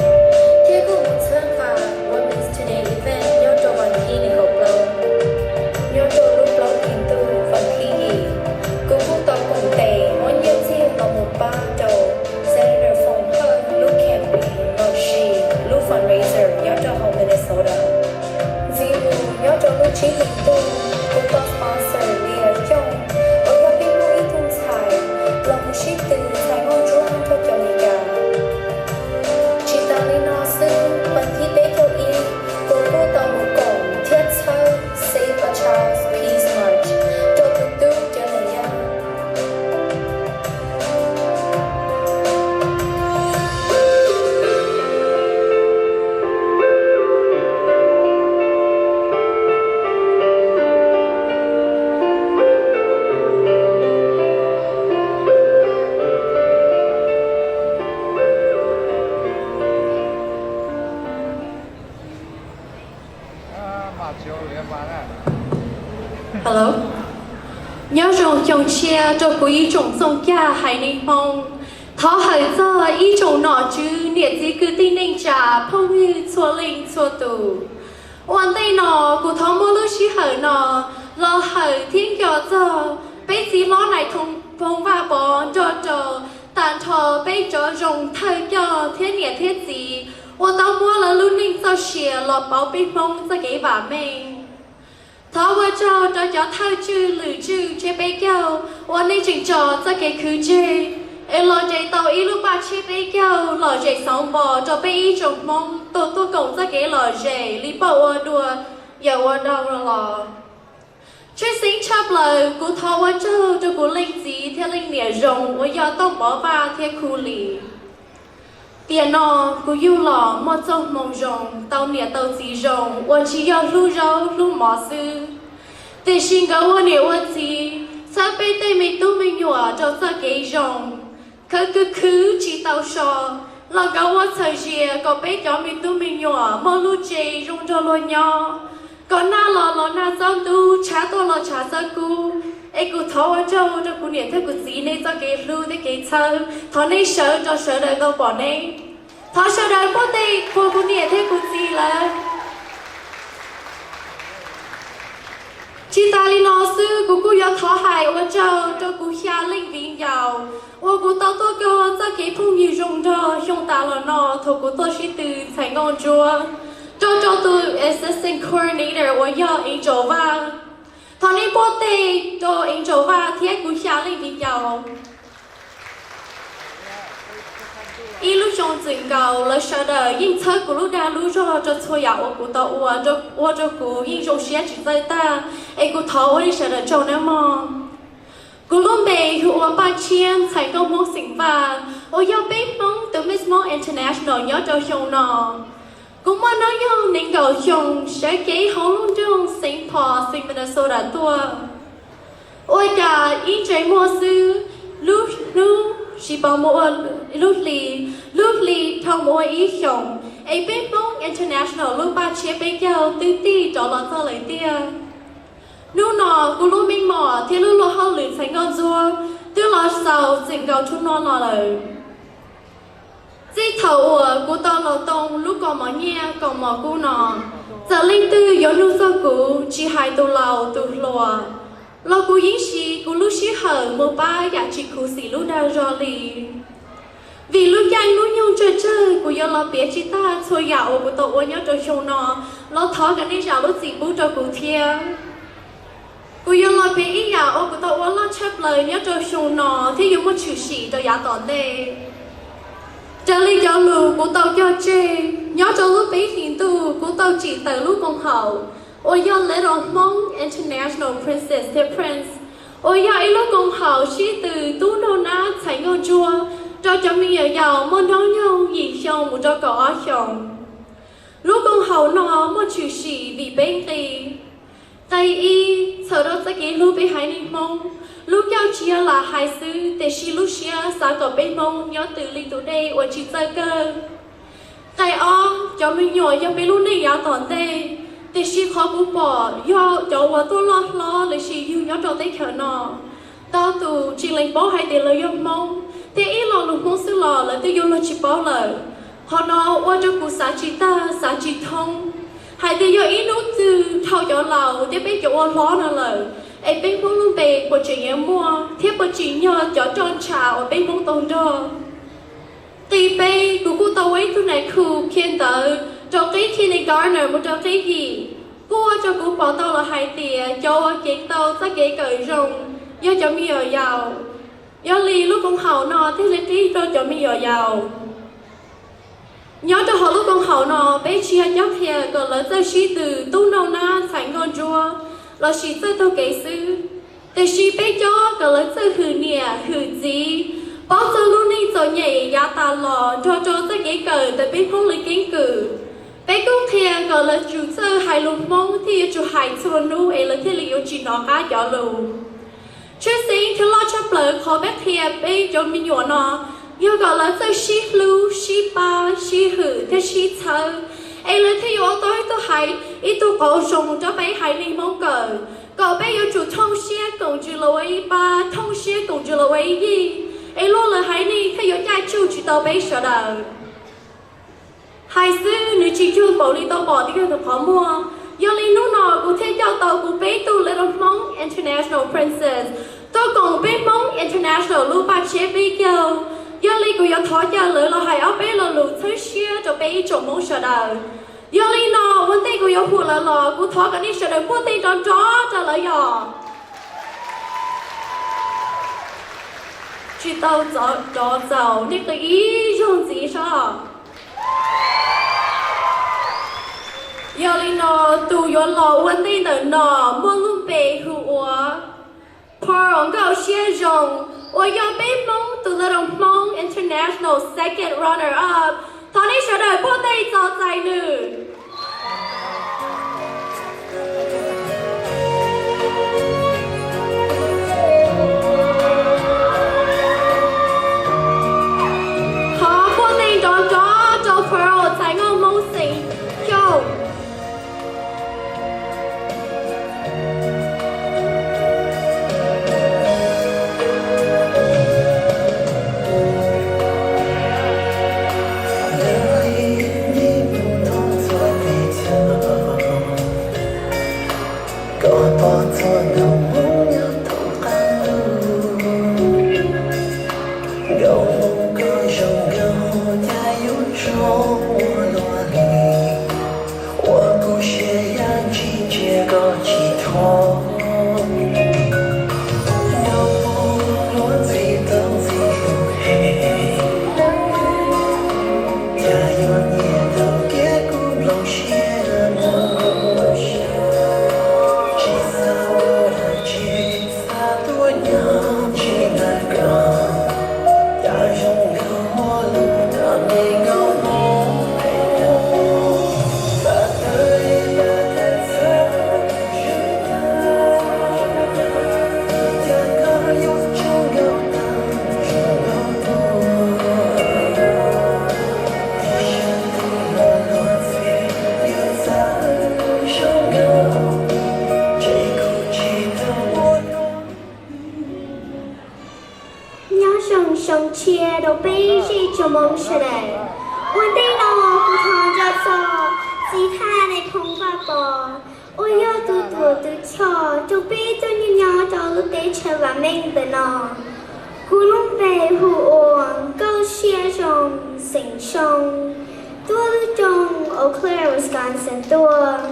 thiab kuj mus txhawb nqa Women's Today event nyob rau vas thib nees nkaum plaub. Nyob rau lub plaub hlis ntuj vas thib yim, kuv kuj tau koom tes muab nyiaj txiag los mus pab rau Senator Foom Hawj lub campaign los sis lub fundraiser nyob rau hauv Minnesota. Ntxiv mus nyob rau lub tsib hlis ntuj, kuv tau sponsor Tias Xyooj uas yog peb Hmoob ib tug ntxhais los mus sib tw Ntxhais Muaj Ntsuag nrog cov Meskas. Tsis tas li no xwb, vas thib peb caug ib, kuv kuj tau mus koom thiab txhawb Save a Child's Peace March rau tus tub cov niam yau. Hello. Nyob zoo xyoo tshiab rau kuv ib tsoom txooj cag haiv neeg Hmoob. Thov hawm txog ib tsoom nom tswv, niam txiv kwv tij neej tsa, phooj ywg txhua leej txhua tus. Ua ntej no, kuv thov muab lub sij hawm no los hawm thiab nco txog peb txiv hlob Nais Thoo Phoo Vaj Pov nrog rau tag nrho peb cov zoo thawj coj thiab niam thiab txiv uas tau muab lawv lub neej txoj sia los pauv peb Hmoob txoj kev vam meej. Thov ua tsaug rau cov thawj tswj lwm tswj tshiab peb caug uas nej tseem tso txoj kev khwv ntseg es los zes tau ib lub paj tshiab peb caug lom zem xauv npo rau peb ib tsoom Hmoob tuaj tuaj koom txoj kev lom zem li poj ua dua yawm ua dau los. Tshwj xeeb tshaj plaws, kuv thov ua tsaug rau kuv leej txiv thiab leej niam zoo uas yog Tooj Pov Vaj thiab Khu Lis. Tiam no kuv yug los muaj txoj hmoo zoo, tau niam tau txiv zoo uas tsis yog hlub zaub hlub mov xwb, tiam sis nkawd ua niam ua txiv txhawb peb tej me tub me nyuam rau txoj kev zoo. Khwv khwv khwv tsis tau so los nkawd ua txhawm zias kom peb cov me tub me nyuam muaj lub tsev zoo nrog luag nyob, kom nag los los nag txob ntub, tshav tuaj los tshav txob kub. Es kuv thov ua tsaug rau kuv niam thiab kuv txiv nej txoj kev hlub thiab kev txhawb, thov nej sawv rau sawv daws tau pom nej. Thov sawv daws npuaj tes qhuas kuv niam thiab kuv txiv lawv. Tsis tas li no xwb, kuv kuj yuav thov hais ua tsaug rau kuv xya leej viv ncaus uas kuv tau tuaj kawg txoj kev phooj ywg zoo nraug xyoo tas los no thaum kuv tuaj sib tw ntxhais nkauj ntsuab, rau rau tus assistant coordinator uas yog Angel Vaj. Thov nej npuaj teg rau Angel Vaj thiab kuv xya leej viv ncaus. Ib lub xyoo txwm nkaus lawv sawv daws yeej txhawb kuv lub dag lub zog rau txhua yam uas kuv tau ua, ua rau kuv yeej zoo siab tsis txawj tag, es kuv thov ua nej sawv daws tsaug nawb mog. Kuv lub npe hu ua Paj Tshiab, ntxhais nkauj Hmoob xeem Vaj, uas yog peb Hmoob tus Miss Hmoob International nyob rau xyoo no. Kuv muaj hnub nyoog nees nkaum xyoo, sawv kev hauv lub nroog Saint Paul, xeev Minnesota tuaj. Ua cas ib ntsais muag xwb, lub hnub tsis pom mus ua lub hli, lub hli dhau mus ua ib xyoos, es peb Hmoob International lub Paj Tshiab peb caug twb tig rov los txog lawm tiag. Hnub no kuv lub meej mom thiab lub luag hauj lwm ntxhais nkauj ntsuab twb los xaus txwm nkaus rau hnub no lawm. Txij thaum uas kuv tau los tau lub kaus mom nyiaj kaus mom kub no, txawm leej twg yuav nug txog kuv, tsis hais tus laus tus hluas, los kuv yeej siv kuv lub sij hawm mus pab yam tsis khuv xim lub dag zog li. Vim lub caij hnub nyoog tsawg tsawg, kuv yuav los piav tsis tag txhua yam uas kuv tau ua nyob rau xyoo no, los thov kom nej zam lub txim pub rau kuv thiab. Kuv yuav los piav ib yam uas kuv tau ua loj tshaj plaws nyob rau xyoo no thiab yuav muaj tshwm sim rau yav tom ntej. Raws li cov lus kuv tau cog tseg, nyob rau lub peb hlis ntuj kuv tau tsim tawm lub koom haum uas yog Little Hmong International Princess thiab Prince, uas yog ib lub koom haum sib tw tub nraug nab ntxhais nkauj ntsuab rau cov me nyuam yaus muaj hnub nyoog yim xyoo mus rau kaum ob xyoos. Lub koom haum no muaj tshwm sim vim peb nqi. Nqe ib, txhawm rau txoj kev hlub peb haiv neeg Hmoob, lub ncauj tsis yog lam hais xwb, tiam sis lub siab xav kom peb Hmoob nyob twm li tus dej uas tsis txawj kawg. Nqe ob, cov me nyuam yog peb lub neej yav tom ntej, tiam sis qhov kuv pom yog cov uas tuaj loj hlob los sis yug nyob rau teb chaws no, ntau tus tsis lees paub hais tias lawv yog Hmoob, thiab ib lo lus Hmoob xwb los lawv twb yuav luag tsis paub lawm. Qhov no ua rau kuv xav tsis tag xav tsis thoob, hais tias yog ib hnub twg dhau cov laus thiab peb cov ua hlob no lawm, es peb Hmoob lub npe puas tseem yuav muaj thiab puas tsim nyog cov roj ntsha uas peb Hmoob tau nrog. Nqe peb, kuv kuj tau ua ib tug nais khu qhia ntawv rau qib kindergarten mus rau qib yim, kuj ua rau kuv pom tau los hais tias cov uas ceev tau txoj kev kawm zoo yog cov me nyuam yaus. Yog li lub koom haum no thiaj li qhib rau cov me nyuam yaus. Nyob rau hauv lub koom haum no peb tsis yog cob qhia kom lawv txawj sib tw tub nraug nab ntxhais nkauj ntsuab lossis txawj taug kev xwb, tiam sis peb cob kom lawv txawj hwm niam hwm txiv, paub txog lub neej txom nyem yav tas los nrog rau txoj kev kawm ntawm peb Hmoob li keeb kwm. Peb kuj qhia kom lawv tsum txawj hais lus Hmoob thiaj yuav tsum hais txhua hnub es lawv thiaj li yuav tsis hnov qab cov lus. Tshwj xeeb thiab loj tshaj plaws qhov peb qhia peb cov me nyuam no yog kom lawv txawj sib hlub sib pab sib hwm thiab sib txhawb, es lawv thiaj yuav ua tau ib tug haiv, ib tug qauv zoo rau peb haiv neeg Hmoob kawm, kom peb yuav tsum thooj siab koom ntsws los ua ib pab, thooj siab koom ntsws los ua ib yig, es luag lwm haiv neeg thiaj yuav caij tsuj tsis tau peb sawv daws. Hais xwb nws tsis cuag npaum li tau pom tib neeg tus qhov muag. Yog li hnub no kuv thiaj coj tau kuv peb tug Little Hmong International Princess tuaj koom peb Hmoob International lub paj tshiab peb caug. Yog li kuv yuav thov caw lawv los hais ob peb lo lus txhawb siab rau peb ib tsoom Hmoob sawv daws. Yog li no ua ntej kuv yuav hu lawv los kuv thov kom nej sawv daws npuaj teg nrov nrov rau lawv yom. Tsis tau rov txaus nej qw ib zaug ntxiv soj. Yog li no tus yuav los ua ntej ntawm no muaj lub npe hu ua Pearl Nkauj Siab Zoo, uas yog peb Hmoob tus Little Hmong International second runner up. Thov nej sawv daws npuaj teg txog txais nws. Thov npuaj teg nrov nrov rau Pearl ntxhais nkauj Hmoob xeem Xyooj. Zoo siab rau peb zej tsoom Hmoob sawv daws. Ua ntej no kuv thov nco txog txiv thaj nais phoo Vaj Pov uas yog tus tuam tus coj rau peb tuaj nyob nyob rau lub teb chaws vam meej ntawm no. Kuv lub npe hu ua Nkauj Siab Zoo xeem Xyooj, tuaj lub roob Eau Claire, Wisconsin tuaj.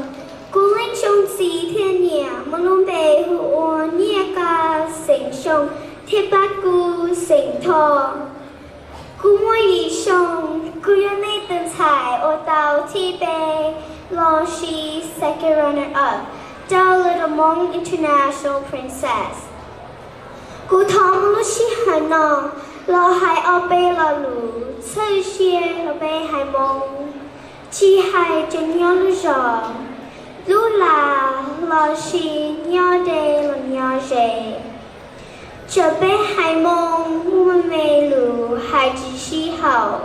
Kuv leej xyoo txiv thiab niam muaj lub npe hu ua Nyiaj Kab xeem Xyooj thiab Pab Kub xeem Thoj. Kuv muaj yim xyoo, kuv yog nej tus ntxhais uas tau thib peb los sis second runner up rau Little Hmong International Princess. Kuv thov muab lub sij hawm no los hais ob peb lo lus txhawb siab rau peb haiv Hmoob, tsis hais tseem nyob lub zos, lub lag los sis nyob deb los nyob ze. Txawm peb haiv Hmoob muaj me lus hais tsis sib haum,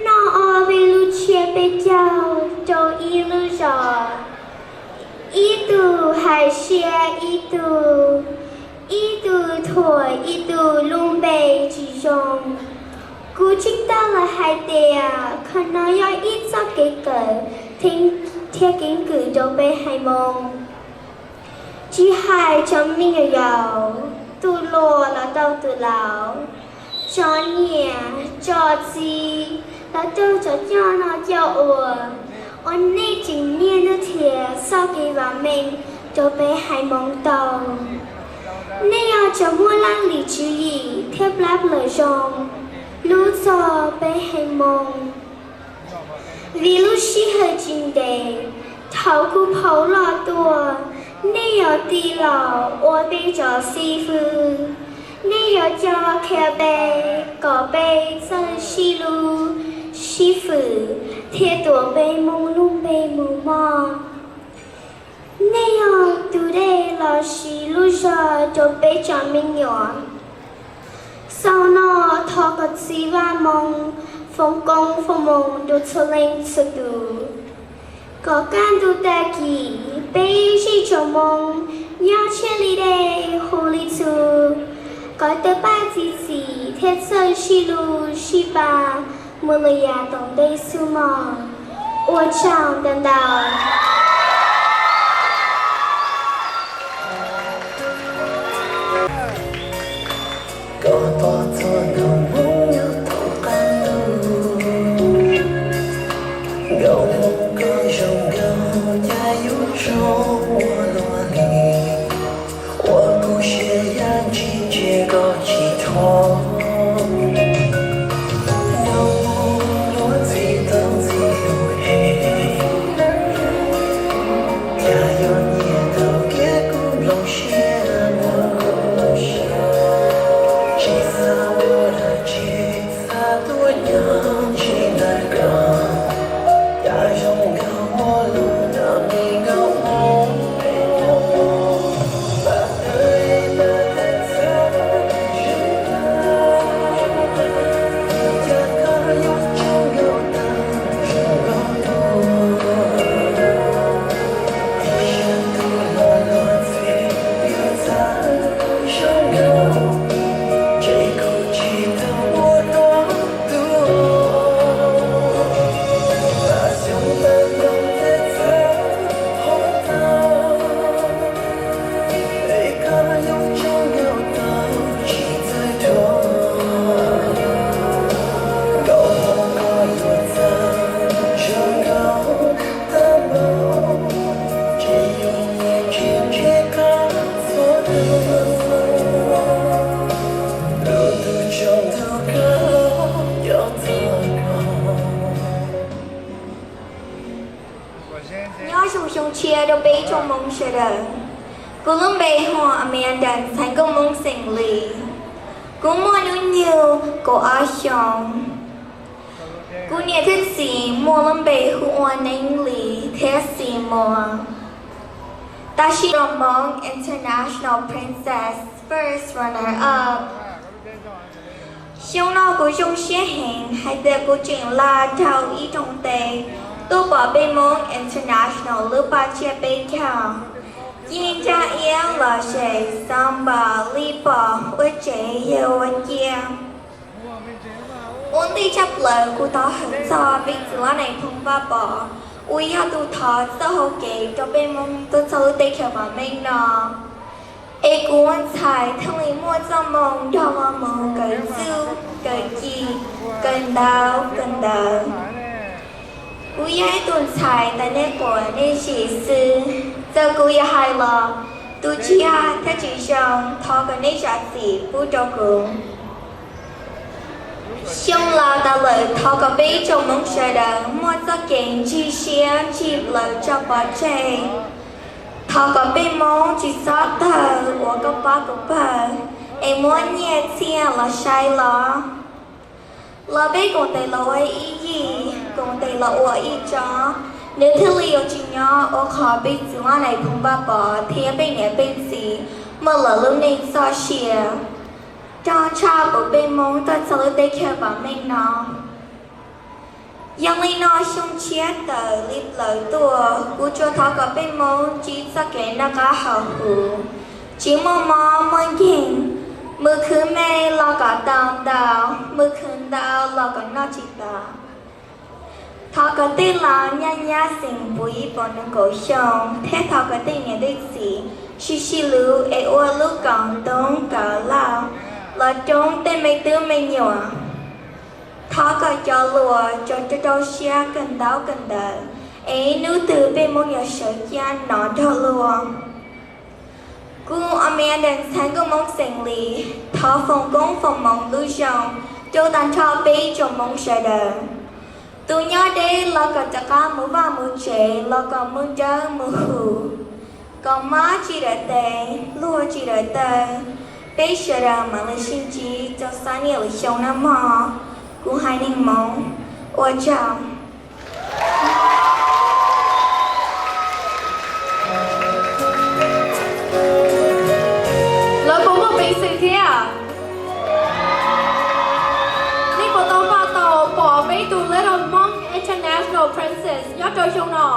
noj ob peb lub tsiab peb caug rau ib lub zos, ib tug hais siab ib tug, ib tug thuam ib tug lub npe tsis zoo. Kuv tseem tau los hais tias qhov no yog ib txoj kev kawm thiab keeb kwm rau peb haiv Hmoob. Tsis hais cov me nyuam yaus, tus hluas los rau tus laus, cov niam cov txiv los rau cov coj noj coj ua, uas nej tseem niaj hnub qhia txoj kev vam meej rau peb haiv Hmoob tau. Nej yog cov muaj laj lim tswv yim thiab plab plaws zoo hlub txog peb haiv Hmoob. Vim lub sij hawm tsis ntev, thaum kuv phau loj tuaj, nej yuav tig los ua peb cov xib fwb. Nej yuav coj qhia peb kom peb txawj sib hlub sib fwm thiab tuav peb Hmoob lub npe mus mog. Nej yog tus dej los sis lub zog rau peb cov me nyuam. Xaus no thov kom txiv Vaj Hmoob foom koob foom hmoov rau txhua leej txhua tus, kom kaj ntug tag kis peb zej tsoom Hmoob nyob tshiab li dej hu li txhu, kom tawg paj txi txiv thiab txawj sib hlub sib pab mus lawm yav tom ntej xwb mog. Ua tsaug ntau ntau. Koj tos txog nkauj Hmoob nyob thaum qab ntuj, nkauj Hmoob koj zoo nkauj cas yuav zoo ua luaj li. Ua kuv siab ya ntsig ntsia koj tsis thov. Nkauj Hmoob luag ntxhi tau ntxhi lus hem, cas yuav nyiam tau kiag kuv nplooj siab mus. Tsis xav ua dab tsi, xav tuaj nyob ntsib ntawm koj, cas zoo nkauj muaj lus nrog me nkauj Hmoob. Nyob zoo xyoo tshiab rau peb tsoom Hmoob sawv daws. Kuv lub npe hu ua Amanda, ntxhais nkauj Hmoob xeem Lis. Kuv muaj hnub nyoog kaum ob xyoos. Kuv niam thiab txiv muaj lub npe hu ua Neeb Lis thiab Xis Muas. Tam sim no Hmoob International Princess first runner up. Xyoo no kuv zoo siab heev hais tias kuv tseem laj dhau ib rooj teb tuaj pom peb Hmoob International lub paj tsiab peb caug. Ci ntsa iab los zes, xav npam li pom ua tsev yawg ua cia. Ua ntej tshaj plaws kuv thov hawm txog peb txiv Vaj Nais Phoo Vaj Pov uas yog tus thov txoj hau kev rau peb Hmoob tuaj txog lub teb chaws vam meej no. Es kuv ua ntxhais thiaj li muaj txoj moo nrog vauv mus kawm txuj, kawm ci, kawm ntawv, kawm ntawv. Kuv yog ib tug ntxhais tas nej quav nej zis xwb, txawm kuv yuav hais los tus tsiaj thiab tsis zoo, thov kom nej zam txim pub rau kuv. Xyoo los tas lawm, thov kom peb ib tsoom Hmoob sawv daws muaj txoj kev ntsig siab ntsig plawv tso pov tseg. Thov kom peb Hmoob tsis txhob tawg ua koj pab kuv pawg, es muab nyiaj txiag los saib los los peb koom tes los ua ib yig, koom tes los ua ib tsob, nws thiaj li yuav tsis nyob ua qhov peb txiv Vaj Nais Phoo Vaj Pov thiab peb niam peb txiv muaj lawv lub neej txoj sia rau tshaj pub peb Hmoob tuaj txog lub teb chaws vam meej no. Yog li no xyoo tshiab tawm li plaws tuaj, kuv tsuas thov kom peb Hmoob ntsib txoj kev noj qab haus huv, tsis muaj mob muaj nkeeg, mus khwv me los kom tau ntau, mus khwv ntau los kom noj tsis tau. Thov kom tej laus nyab nyab xeem puv ib puas nees nkaum xyoo, thiab thov kom tej niam tej txiv sib sib hlub es ua lub kaus ntoo kaus lauj los coob tej me tub me nyuam. Thov kom cov hluas rau rau siab kawm ntaub kawm ntawv, es ib hnub twg peb Hmoob yuav sawv ciaj nov nrog luag. Kuv Amanda ntxhais nkauj Hmoob xeem Lis thov foom koob foom hmoov lub zoo rau tag nrho peb tsoom Hmoob sawv daws. Tus nyob deb los kom rov qab mus vaj mus tsev los kom mus dawb mus huv, kom mob tsis dawm tes, luag tsis dawm taw. Peb sawv daws mam li sib ntsib rau xab niaj lwm xyoo na mog. Kuv haiv neeg Hmoob, ua tsaug. Lawv puas muaj peev xwm thiab? Nej puas tau npaj tau pom peb tus Little Hmong International Princess nyob rau xyoo no?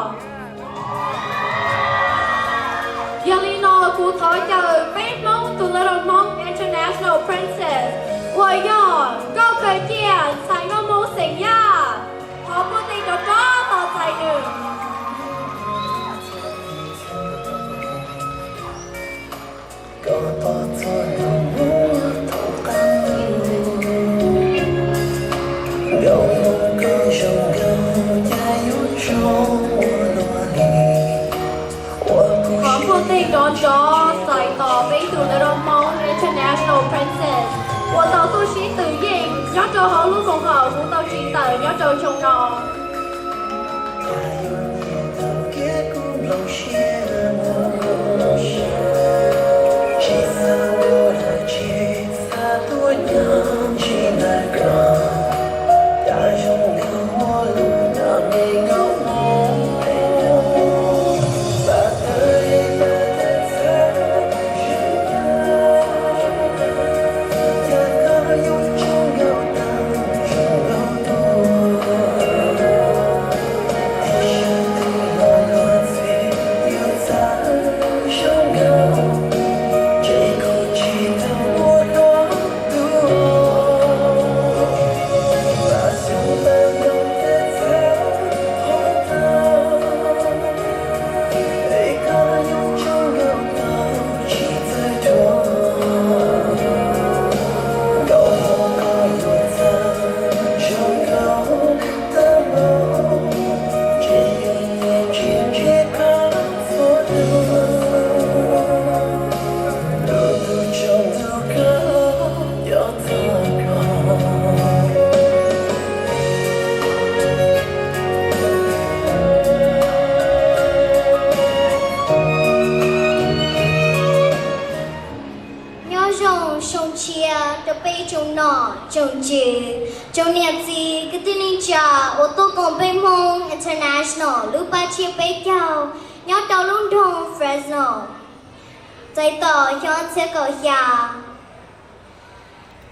Yog li no kuv thov caw peb Hmoob tus Little Hmong International Princess uas yog Nkauj Khaws Ciaj ntxhais nkauj Hmoob xeem Yaj, thov puag tej rov rov tos txais nws. Thov puag tej rov rov txais tos peb tus Little Hmong International Princess uas tau tuaj sib tw yeej nyob rau hauv lub koom haum kuv tau tsis tawm nyob rau xyoo no. Nyob zoo xyoo tshiab rau peb tsoom nom tsoom tswv, tsoom niam txiv kwv tij neej tsa uas tuaj koom peb Hmoob International lub pab tsiab peb caug nyob rau lub nroog Fresno, txais tos xyoo ob txhiab kaum xya.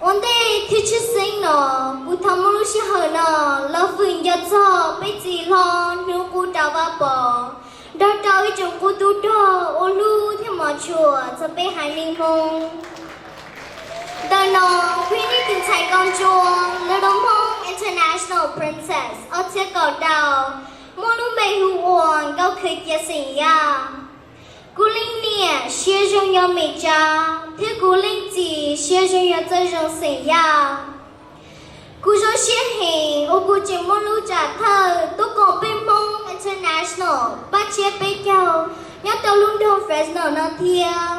Ua ntej thiab tshwj xeeb no, kuv thov muab lub sij hawm no los hwm nco txog peb txiv hlob hnub qub rau Vaj Pov nrog rau ib tsoom qub tub rog uas hlub thiab hmov tshua txog peb haiv neeg Hmoob. Ntawm no kuv yog nej tus ntxhais Koj Ntsuab, Princess ob txhiab kaum rau, muaj lub npe hu ua Nkauj Khwv Cia Xeem Yaj. Kuv leej niam siab zoo nyob Mes Tsab, thiab kuv leej txiv siab zoo nyob Txawj Zoo Xeem Yaj. Kuv zoo siab heev uas kuv tseem muaj lub tsam thawj tuaj koom peb Hmoob International pab tshiab peb caug nyob rau lub nroog Fresno no thiab.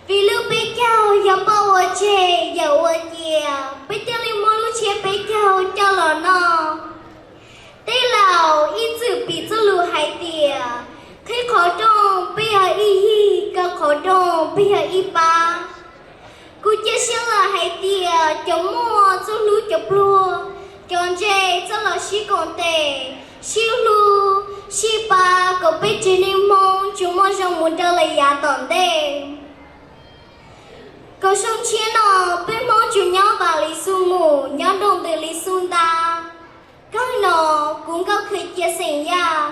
Vim lub peb caug yog poj ua tseg yawm ua cia, peb thiaj li muaj lub tshiab peb caug coj los noj. Tej laus ib txwm piv txoj lus hais tias, qhib qhov rooj peb yog ib yig, kaw qhov rooj peb yog ib pab. Kuv cia siab lawm hais tias cov muaj txoj hlub cov pluag, cov ntse txoj los sib koom tes, sib hlub, sib pab kom peb tsev neeg Hmoob tsuas muaj zoo mus rau lawm yav tom ntej. Kom xyoo tshiab no peb Hmoob tsuas nyob vam li xub mus, nyob nroo ntws li xub ntab. Kawg no, kuv Nkauj Khwv Cia Xeem Yaj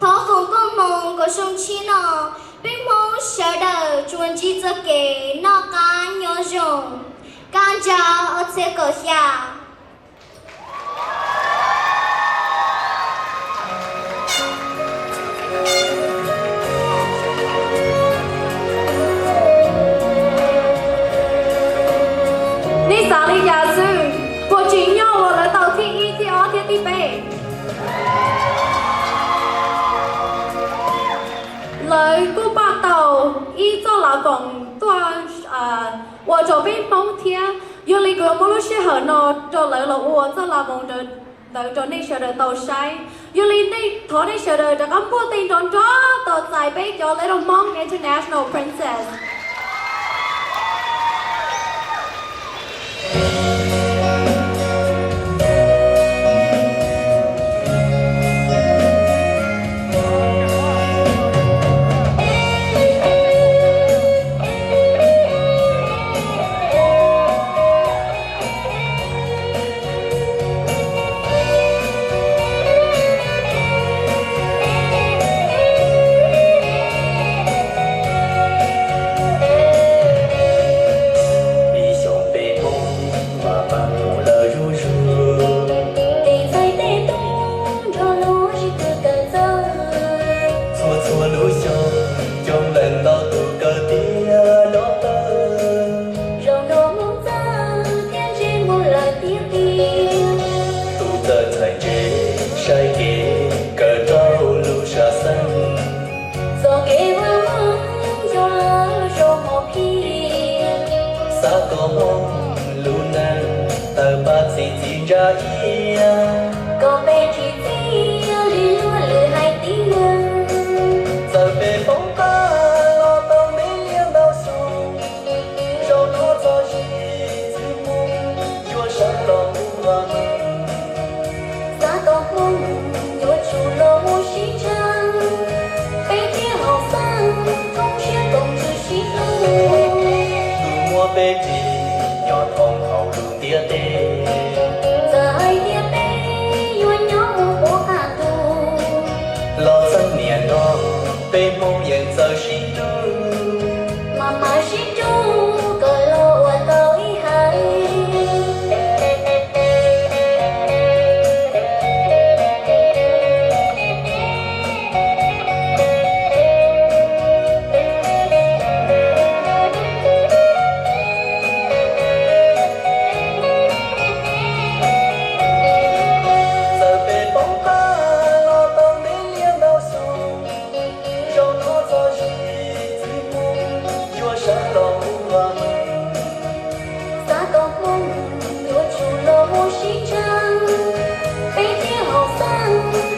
thov foom koob hmoov kom xyoo tshiab no peb Hmoob sawv daws tsuas ntsib txoj kev noj qab nyob zoo. Kab Ntsa ob txhiab kaum xya. Nej xav li cas xwb? Puas tsim nyog uas lawv tau thib ib, thib ob thiab thib peb? Lawv kuj npaj tau ib txoj laj koom tuaj ua rau peb Hmoob thiab. Yog li kuv yuav muab lub sij hawm no rau lawv los ua txoj laj koom ntawd rau nej sawv daws tau saib. Yog li nej, thov nej sawv daws rov qab npuaj teg nrov nrov tos txais peb cov Little Hmong International Princess. Ib xyoos peb Hmoob mas pab mus lawm zuj zus, tis txais tej tub nrog luag sib tw kawm txawj. Txhua txhua lub xyoo coob leej ntau tus kawm tiav dob tawj, zoo nrog Hmoob txawj thiab ntsej muag lawm tiag tiag. Tus txawj txhais ntse saib kev kawm rau lub sam xeeb, txoj kev vaj Hmoob yog lawv zoo hmo phiaj. Xav kom Hmoob lub neej tawg pab txi txiv ntsa iab, kom peb tsis txiaj li luag lwm haiv tib neeg. Txawm peb poob qab los tau me liaj ntau xyoo, zaum no txog zim txwv mus, yuav sawv los mus ua neej. Xav kom Hmoob yuav tsum los mus sib tshawb, peb thiaj haum xeeb thoob siab koom ntsws sib hlub. Tus muab peb ris nyob thoob hauv lub ntiaj teb, txawm hais tias peb yuav nyob mus puag qab ntuj, los txheej niam nrog peb Hmoob yeej txawj sib hlub, mas mam sib hlub kom los ua tau ib haiv. Txawm peb poob qab los tau me liaj ntau xyoo, zaum no txog zim txwv mus, yuav sawv los mus ua neej. Xav kom Hmoob yuav tsum los mus sib tshawb, peb thiaj haum xeeb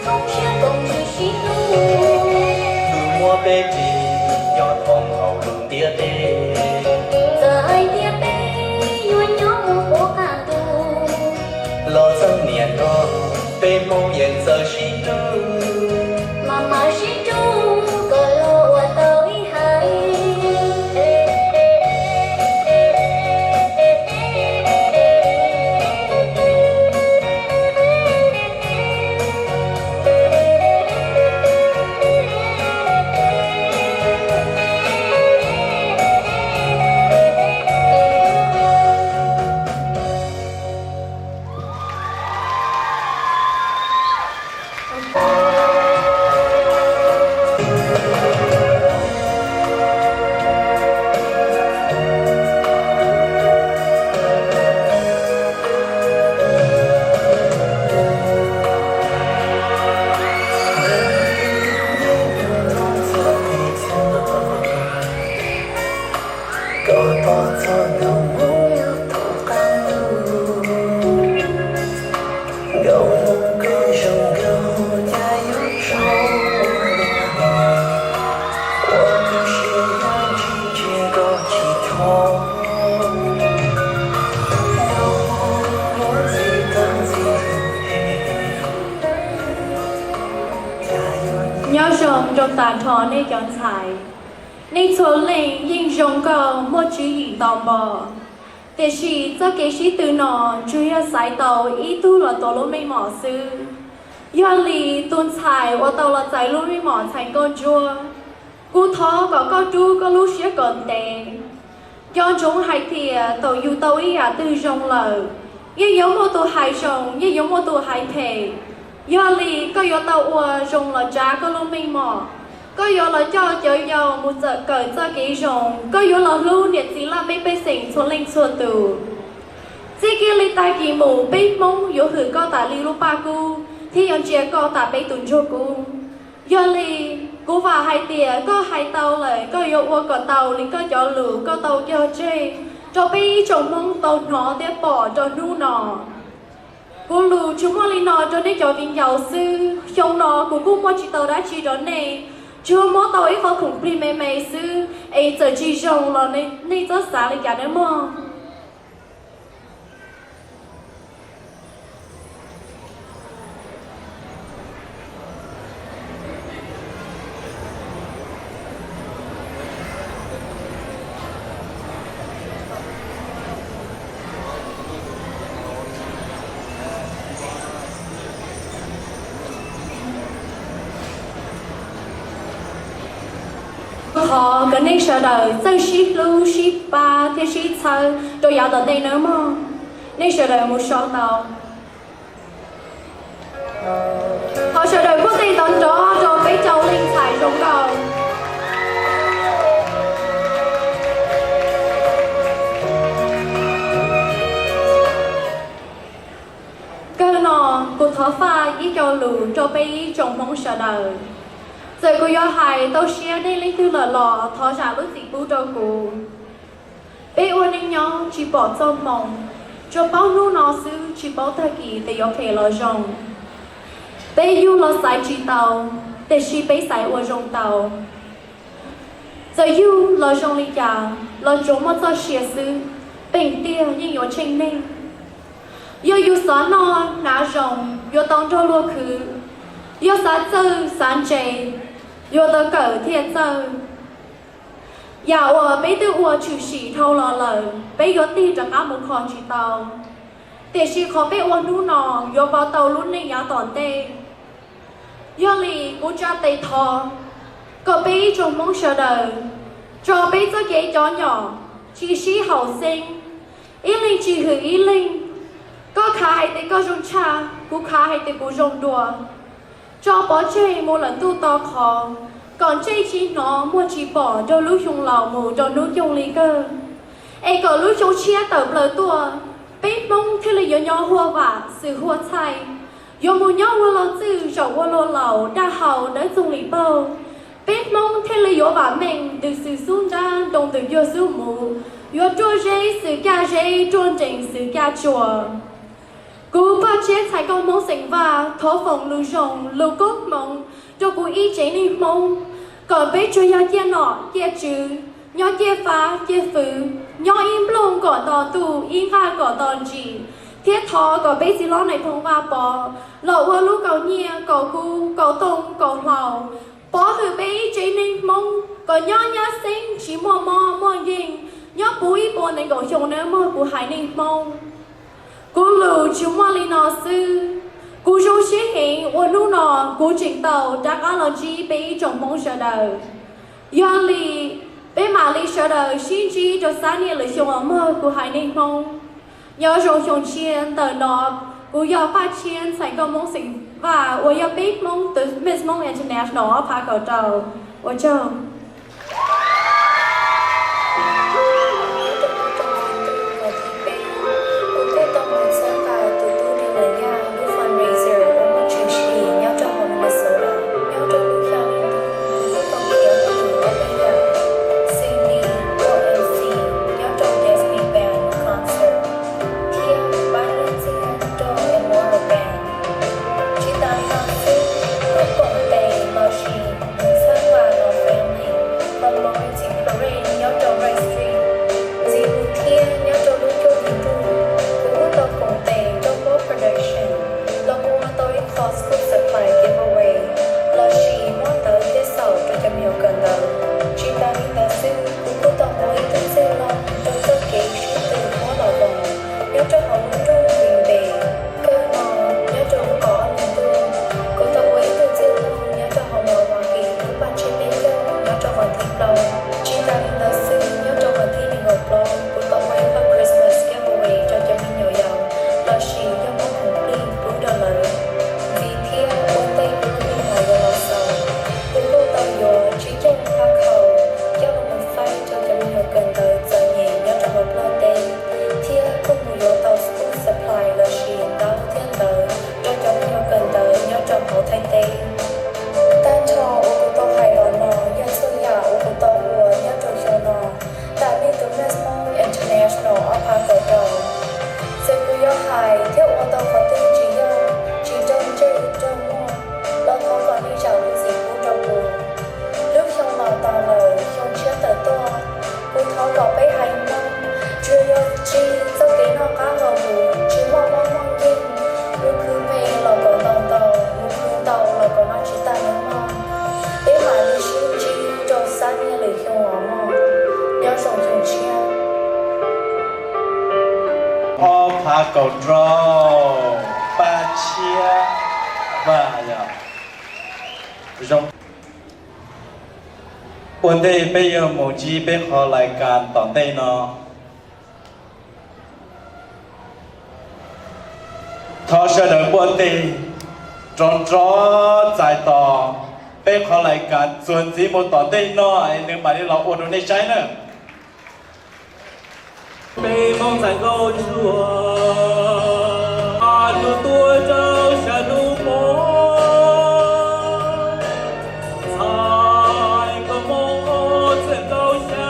thoob siab koom ntsws sib hlub. Tus muab peb ris nyob thoob hauv lub ntiaj teb, txawm hais tias peb yuav nyob mus puag qab ntuj, los txheej niam nrog peb Hmoob yeej txawj sib hlub, mas mam sib hlub kom los ua tau ib haiv. Zoo tas nrho nej cov ntxhais, nej txhua leej yeej zoo nkauj muaj tswv yim ntau npaum, tiam sis txoj kev sib tw no tsuas yog xaiv tau ib tug los tuav lub meej mom xwb. Yog li tus ntxhais uas tau los txais lub meej mom ntxhais nkauj ntsuab, kuv thov kom koj rub koj lub siab kom ntev. Nco ntsoov hais tias thaum yus tau ib yam twg zoo lawm, yeej yuav muaj tus hais zoo, yeej yuav muaj tus hais phem. Yog li koj yuav tau ua zoo los tsav koj lub meej mom, koj yuav los coj cov yau mus txawm kawm txoj kev zoo, koj yuav los hlub niam txiv laj mej pej xeem txhua leej txhua tus. Txij kiag li tag kis mus peb Hmoob yuav hwm koj tas li lub paj kub thiab yuav ntsia koj tas peb tus ntsuag kub. Yog li, kuv vam hais tias koj hais tau lawm koj yuav ua kom tau li koj cov lus koj tau cog tseg rau peb ib tsoom Hmoob tau hnov thiab pom rau hnub no. Kuv lus tsuas muaj li no rau nej cov viv ncaus xwb, xyoo no kuv kuj muaj tsis tau dab tsi rau nej, tsuas muab tau ib qho khoom plig me me xwb, es txawm tsis zoo los nej txhob xav li cas nawb mog. Thov kom nej sawv daws txawj sib hlub sib pab thiab sib txhawb rau yav tom ntej nawb mog. Nej sawv daws mus so tau. Thov sawv daws kuj tej ntov nrov rau peb cov leej ntxhais zoo nkauj. Kawg no, kuv thov faj ib co lus rau peb ib tsoom Hmoob sawv daws. Txawm kuv yuav hais tau siab nej leej twg lawm los thov zam lub txim pub rau kuv. Peb ua neej nyob tsis pom txoj hmoo, tsuas paub hnub no xwb tsis paub tag kis tias yuav phem los zoo. Peb yug los xaiv tsis tau, tiam sis peb xaiv ua zoo tau. Txawm yug los zoo li cas los tsuas muaj txoj sia xwb, peem tiag yeej yuav tsheej neeg. Yog yus xav noj hnav zoo yuav tau nrog luag khwv, yog xav txawj xav ntse yuav tau kawm thiaj txawj. Yam uas peb twb ua tshwm sim dhau los lawm peb yuav tig rov qab mus kho tsis tau, tiam sis qhov peb ua hnub no yuav vau tau lub neej yav tom ntej. Yog li kuv tsa tes thov kom peb ib tsoom Hmoob sawv daws tso peb txoj kev cov nyom tsis sib haum xeeb, ib leeg tsis hwm ib leeg. Koj khav hais tias koj zoo tshaj, kuv khav hais tias kuv zoo dua, tso pov tseg mus lawm ntuj to qhov, kom ntsej tsis hnov muag tsis pom rau lub xyoo laus mus rau hnub nyoog li kawg, es kom lub xyoo tshiab tawm plaws tuaj, peb Hmoob thiaj li yuav nyob huaj vam xwm huaj txhaij, yuav mus nyob ua luag txwj zaum ua luag laus daj haus dawb txoog li paug. Peb Hmoob thiaj li yuav vam meej ntws xwm xub nrab nroo ntws yuag xub muv, yuav ruaj zeb xwm kaj zeb ruaj nrees xwm kaj tsua. Kuv Paj Tshiab ntxhais nkauj Hmoob xeem Vaj thov foom lus zoo lus koob hmoov rau kuv ib tsev neeg Hmoob, kom peb tsuas yog ciaj nom ciaj tswv, nyob ciaj fab ciaj fwv, nyob ib nplooj kom nto ntuj ib nqaj kom nto ntsis, thiab thov kom peb txiv hlob Nais Phoo Vaj Pov los ua lub kaus nyiaj kaus kub kaus tooj kaus hlau, pov hwm peb ib tsev neeg Hmoob kom nyob nyab xeeb tsis muaj mob muaj nkeeg, nyob puv ib puas nees nkaum xyoo nawb mog kuv haiv neeg Hmoob. Kuv lus tsuas muaj li no xwb. Kuv zoo siab heev uas hnub no kuv tseem tau rov qab los ntsib peb ib tsoom Hmoob sawv daws. Yog li, peb mam li sawv daws sib ntsib rau sab niaj lwm xyoo os mog kuv haiv neeg Hmoob. Nyob zoo xyoo tshiab. Ntawm no kuv yog Paj Tshiab ntxhais nkauj Hmoob xeem Vaj uas yog peb Hmoob tus Miss Hmoob International ob phav kaum rau. Ua tsaug. Kuv kuj tau mus txhawb nqa tus tub Lis Lwm Yaj lub fundraiser uas muaj tshwm sim nyob rau hauv Minnesota nyob rau lub xya hli ntuj, kuv kuj tau khiav mus ob peb yam, xws li ua MC nyob rau Destiny Band concert thiab pab nyiaj txiag rau Immortal Band. Tsis tas li no xwb, kuj koom tes los sis mus txhawb nqa los family Phav kaum rau, pab tshiab vaj yog zoo. Ua ntej peb yuav mus ntsib peb qhov lais kas tom ntej no. Thov sawv daws npuaj tes rov nrov txais tos peb qhov lais kas txuas ntxiv mus tom ntej no es nws mam li los ua rau nej saib na. Peb Hmoob ntxhais nkauj ntsuag, tus tuaj rau sab hnub poob, ntxhais nkauj Hmoob txhiaj nkauj xya.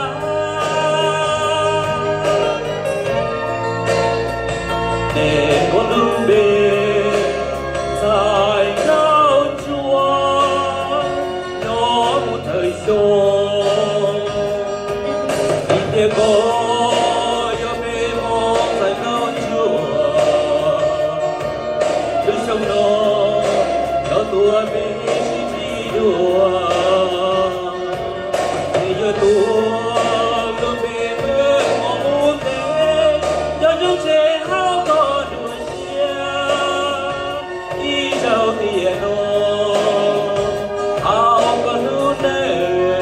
Tes ua lub npe ntxhais nkauj ntsuag, nyob mus thawj xyoo. Vim tias koj yog peb Hmoob ntxhais nkauj ntsuag, lub xyoo no cov tuaj peb sib ntsib dua. Ces yuav tuav lub npe Hmoob mus ntev, nyob zoo tsev hauv koj dua siab, ib zaug tiam no hauv koj lub neej.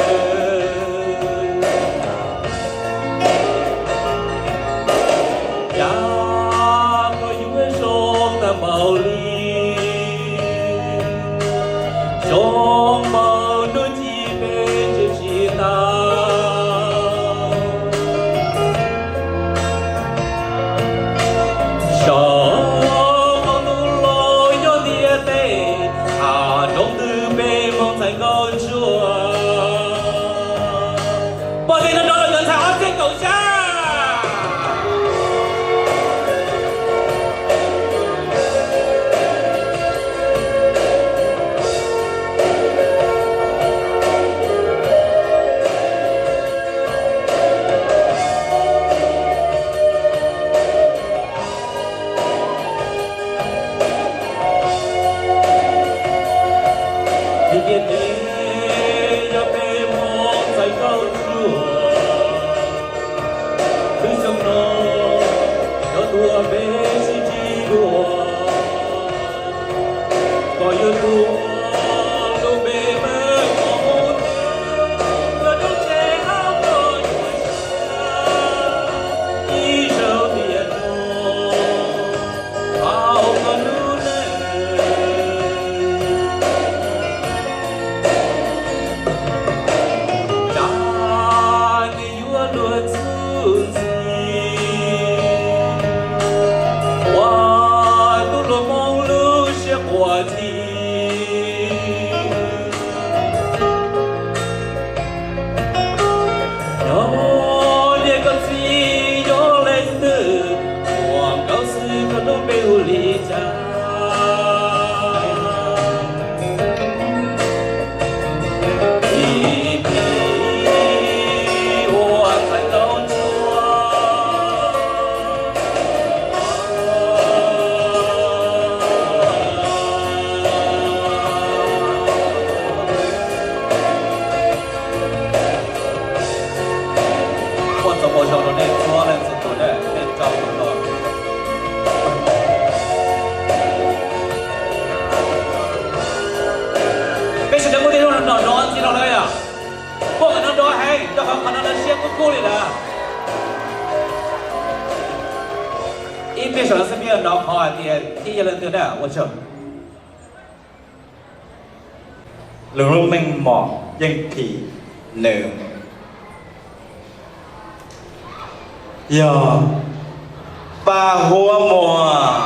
Cas koj yuav zoo tag npaum li, zoo npaum hnub ci peb tseem tsis tau. Saum hauv ntuj los nyob ntiaj teb, tham nroo twg peb Hmoob ntxhais nkauj ntsuag. Pom kev no rau lawv cov ntxhais ob txhiab kaum xya. Vim tias peb yog peb Hmoob ntxhais nkauj ntsuag, lub xyoo no cov tuaj peb sib ntsib dua. Koj yuav tuav lub npe Hmoob mus ntev, nyob zoo tsev hauv koj dua siab, ib zaug tiam no hauv koj lub neej. Cas nws yuav luag txuj ntxiv, ua tub hluas Hmoob lub siab quaj txhij. Yog niam koj txiv yog leej twg, ua nkauj xwb koj lub npe hu li cas? Ib pliag ua ntxhais nkauj ntsuag. Ua txoj moo zoo rau nej txhua leej txhua tus na, nej tsaug ntau. Peb sawv daws muab tej lub no nrov ntxiv rau lawv yom. Muab qhov no nrov heev, rau qhov qhov no lawv siab kub kub li lawm. Ib pliag saum no xwb peb yuav hnov qhov hais tias thiab yog leej twg na, ua tsaug. Lub meej mom yeej phim nws yog Paj Huab Muas.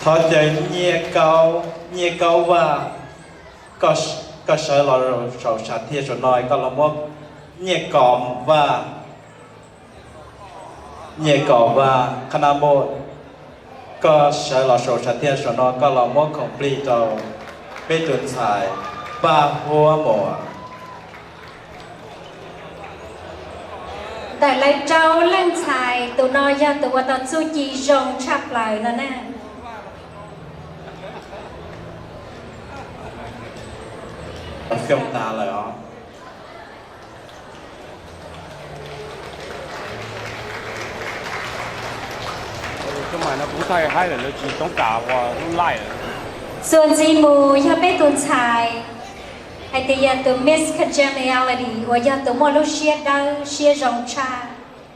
Thov caw Nyiaj Kaub, Nyiaj Kaub Vaj, koj sawv los saum sam thiaj saum no, koj los muab Nyiaj Kaub Vaj. Nyiaj Kaub Vaj, qhab nab npauj, koj sawv los saum sam thiaj saum no, koj los muab khoom plig rau peb tus ntxhais Paj Huab Muas. Ntawm lawv rau leej ntxhais, tus no yog tus ua tau txuj ci zoo tshaj plaws no na. Xyoo tas lawm os. Txuas ntxiv mus yog peb tus ntxhais, hais tias yog tus Miss Congeniality uas yog tus muaj lub siab dawb siab zoo tshaj.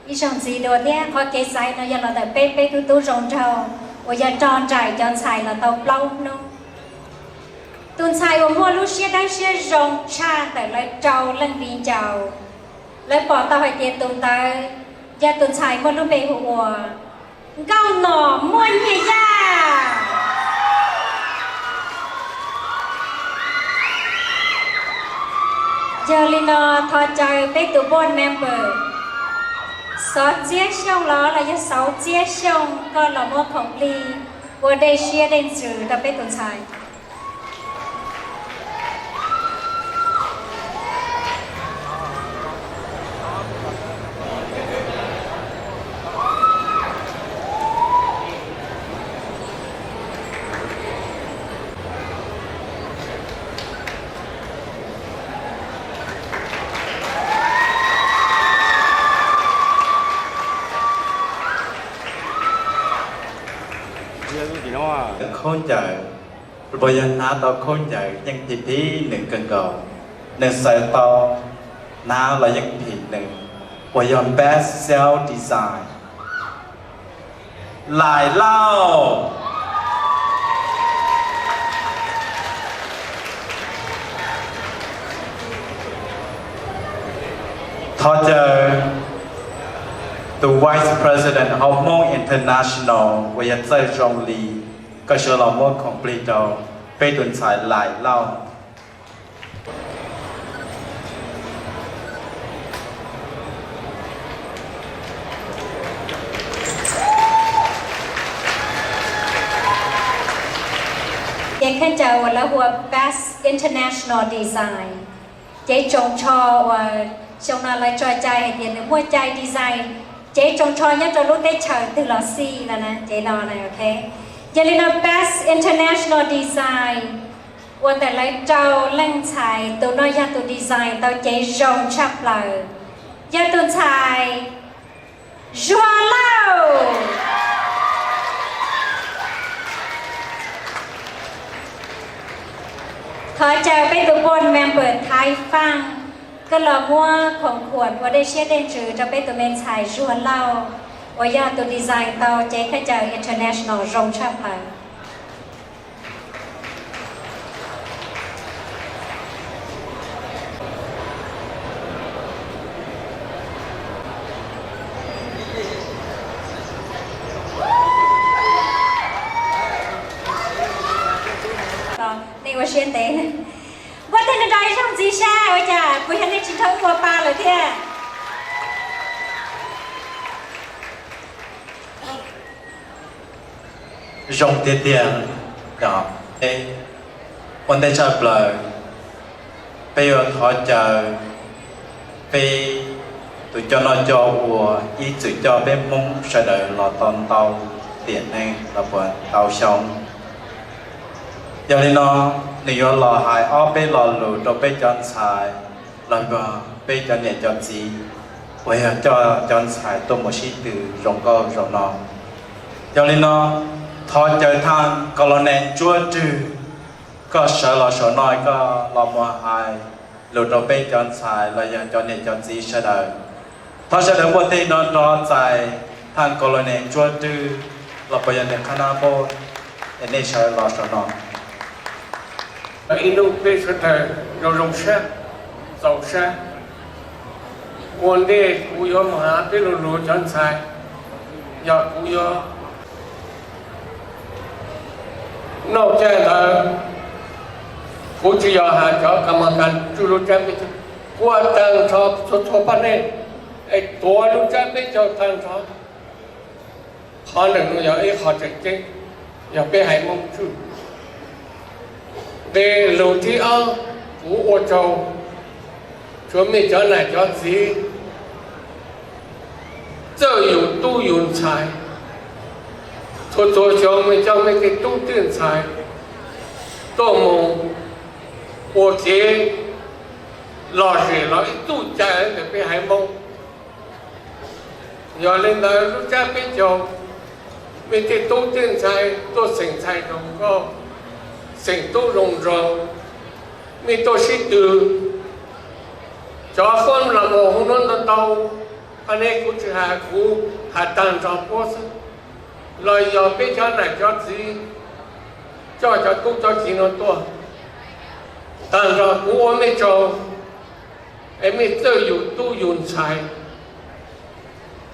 Ib zaug ntxiv dua thiab, qhov kev xaiv no yog los ntawm peb peb tug tub zoo nraug uas yog rog nraim cov ntxhais los tau plaub hnub. Tus ntxhais uas muaj lub siab dawb siab zoo tshaj ntawm lawv rau leej viv ncaus, lawv pom tau hais tias tus ntawd yog tus ntxhais muaj lub npe hu ua Nkauj Nom Muaj Nyiaj Yaj. Yog li no thov caw peb tus board member Xov Txiab Xyooj los los yog Xauv Txiab Xyooj koj los muab khoom plig ua dej siab dej ntsws rau peb tus ntxhais. Khaub ncaws, los puas yog hnav tau khaub ncaws yeej phim phim nws kawg nkaus, nws xaws tau hnav los yeej phim nws, uas yog Best Self Design, Laim Lauj. Thov caw tus Vice President hauv Hmoob International uas yog Txawj Zoo Lis, koj sawv los muab khoom plig rau peb tus ntxhais Laim Lauj. Ces khaub ncaws uas lawv hu ua Best International Design, cev tsoos tsho uas xyoo no lawv tso cai hais tias nws muaj cai design cev tsoos tsho nyob rau lub teb chaws twg los xij no na, cev no na, ok. Yog li no Best International Design ua ntawm lawv rau leej ntxhais, tus no yog tus design tau cev zoo tshaj plaws, yog tus ntxhais Zuag Lauj. Thov caw peb tus board member Thaiv Faaj, koj los muab khoom khuam ua dej siab dej ntsws rau peb tus me ntxhais Zuag Lauj, uas yog tus design tau cev khaub ncaws international zoo tshaj plaws. Nej ua siab ntev. Npuaj tej nrov nrov ib zaug ntxiv saib ua cas puas yog nej tsis nrog wb ua pa lawm thiab. Zoo tiag tiag. Ua ntej tshaj plaws, peb yuav thov caw peb tus coj noj coj ua ib txwm coj peb Hmoob sawv daws los tau ntau tiam neeg los puas ntau xyoo. Yog li no, nws yuav los hais ob peb lo lus rau peb cov ntxhais los yog peb cov niam cov txiv uas yog coj cov ntxhais tuaj mus sib tw zoo nkauj zoo no. Yog li no, thov caw thaj Colonel Ntsuab Rwg, koj sawv los saum no, koj los mus hais lus rau peb cov ntxhais los yog cov niam cov txiv sawv daws. Thov sawv daws npuaj tej nrov nrov txais thaj Colonel Ntsuab Rwg los puas yog nws qhab nab npauj, es nej sawv los saum no. Ib hnub peb sawv daws zoo zoo sab, txaus sab. Ua ntej kuv yuav mus hais peb lo lus cov ntxhais, yog kuv yuav noj caij ntawd, kuv tsis yog hais cov kas mas kas tswj lub tsab peb caug, kuv hais tag nrho txhua txhua pab neeg, es tuav lub tsab peb caug tag nrho. Qhov ntawm no yog ib qho tseem ceeb, yog peb haiv Hmoob tswj. Nqe lus thib ob, kuv ua rau txhua mej cov nam cov txiv, txawj yus tub yus ntxhais, txhua txhua xyoo mej coj mej tej tub tej ntxhais tuaj mus ua kev lom zem los ib txuj cai ntawm peb haiv Hmoob. Yog li ntawd lub tsab peb caug Mej tej tub tej ntxhais tuaj xeem ntxhais zoo nkauj, xeem tub zoo nraug, mej tuaj sib tw. Cov foob los mus hauv no ntau ntau, qhov no kuv tsis has, kuv has tag nrho puab xwb, los yog peb cov nam cov txiv coj cov tub cov kiv no tuaj, tag nrho kuv ua mej tsaug, es mej txawj yug tub yug ntxhais,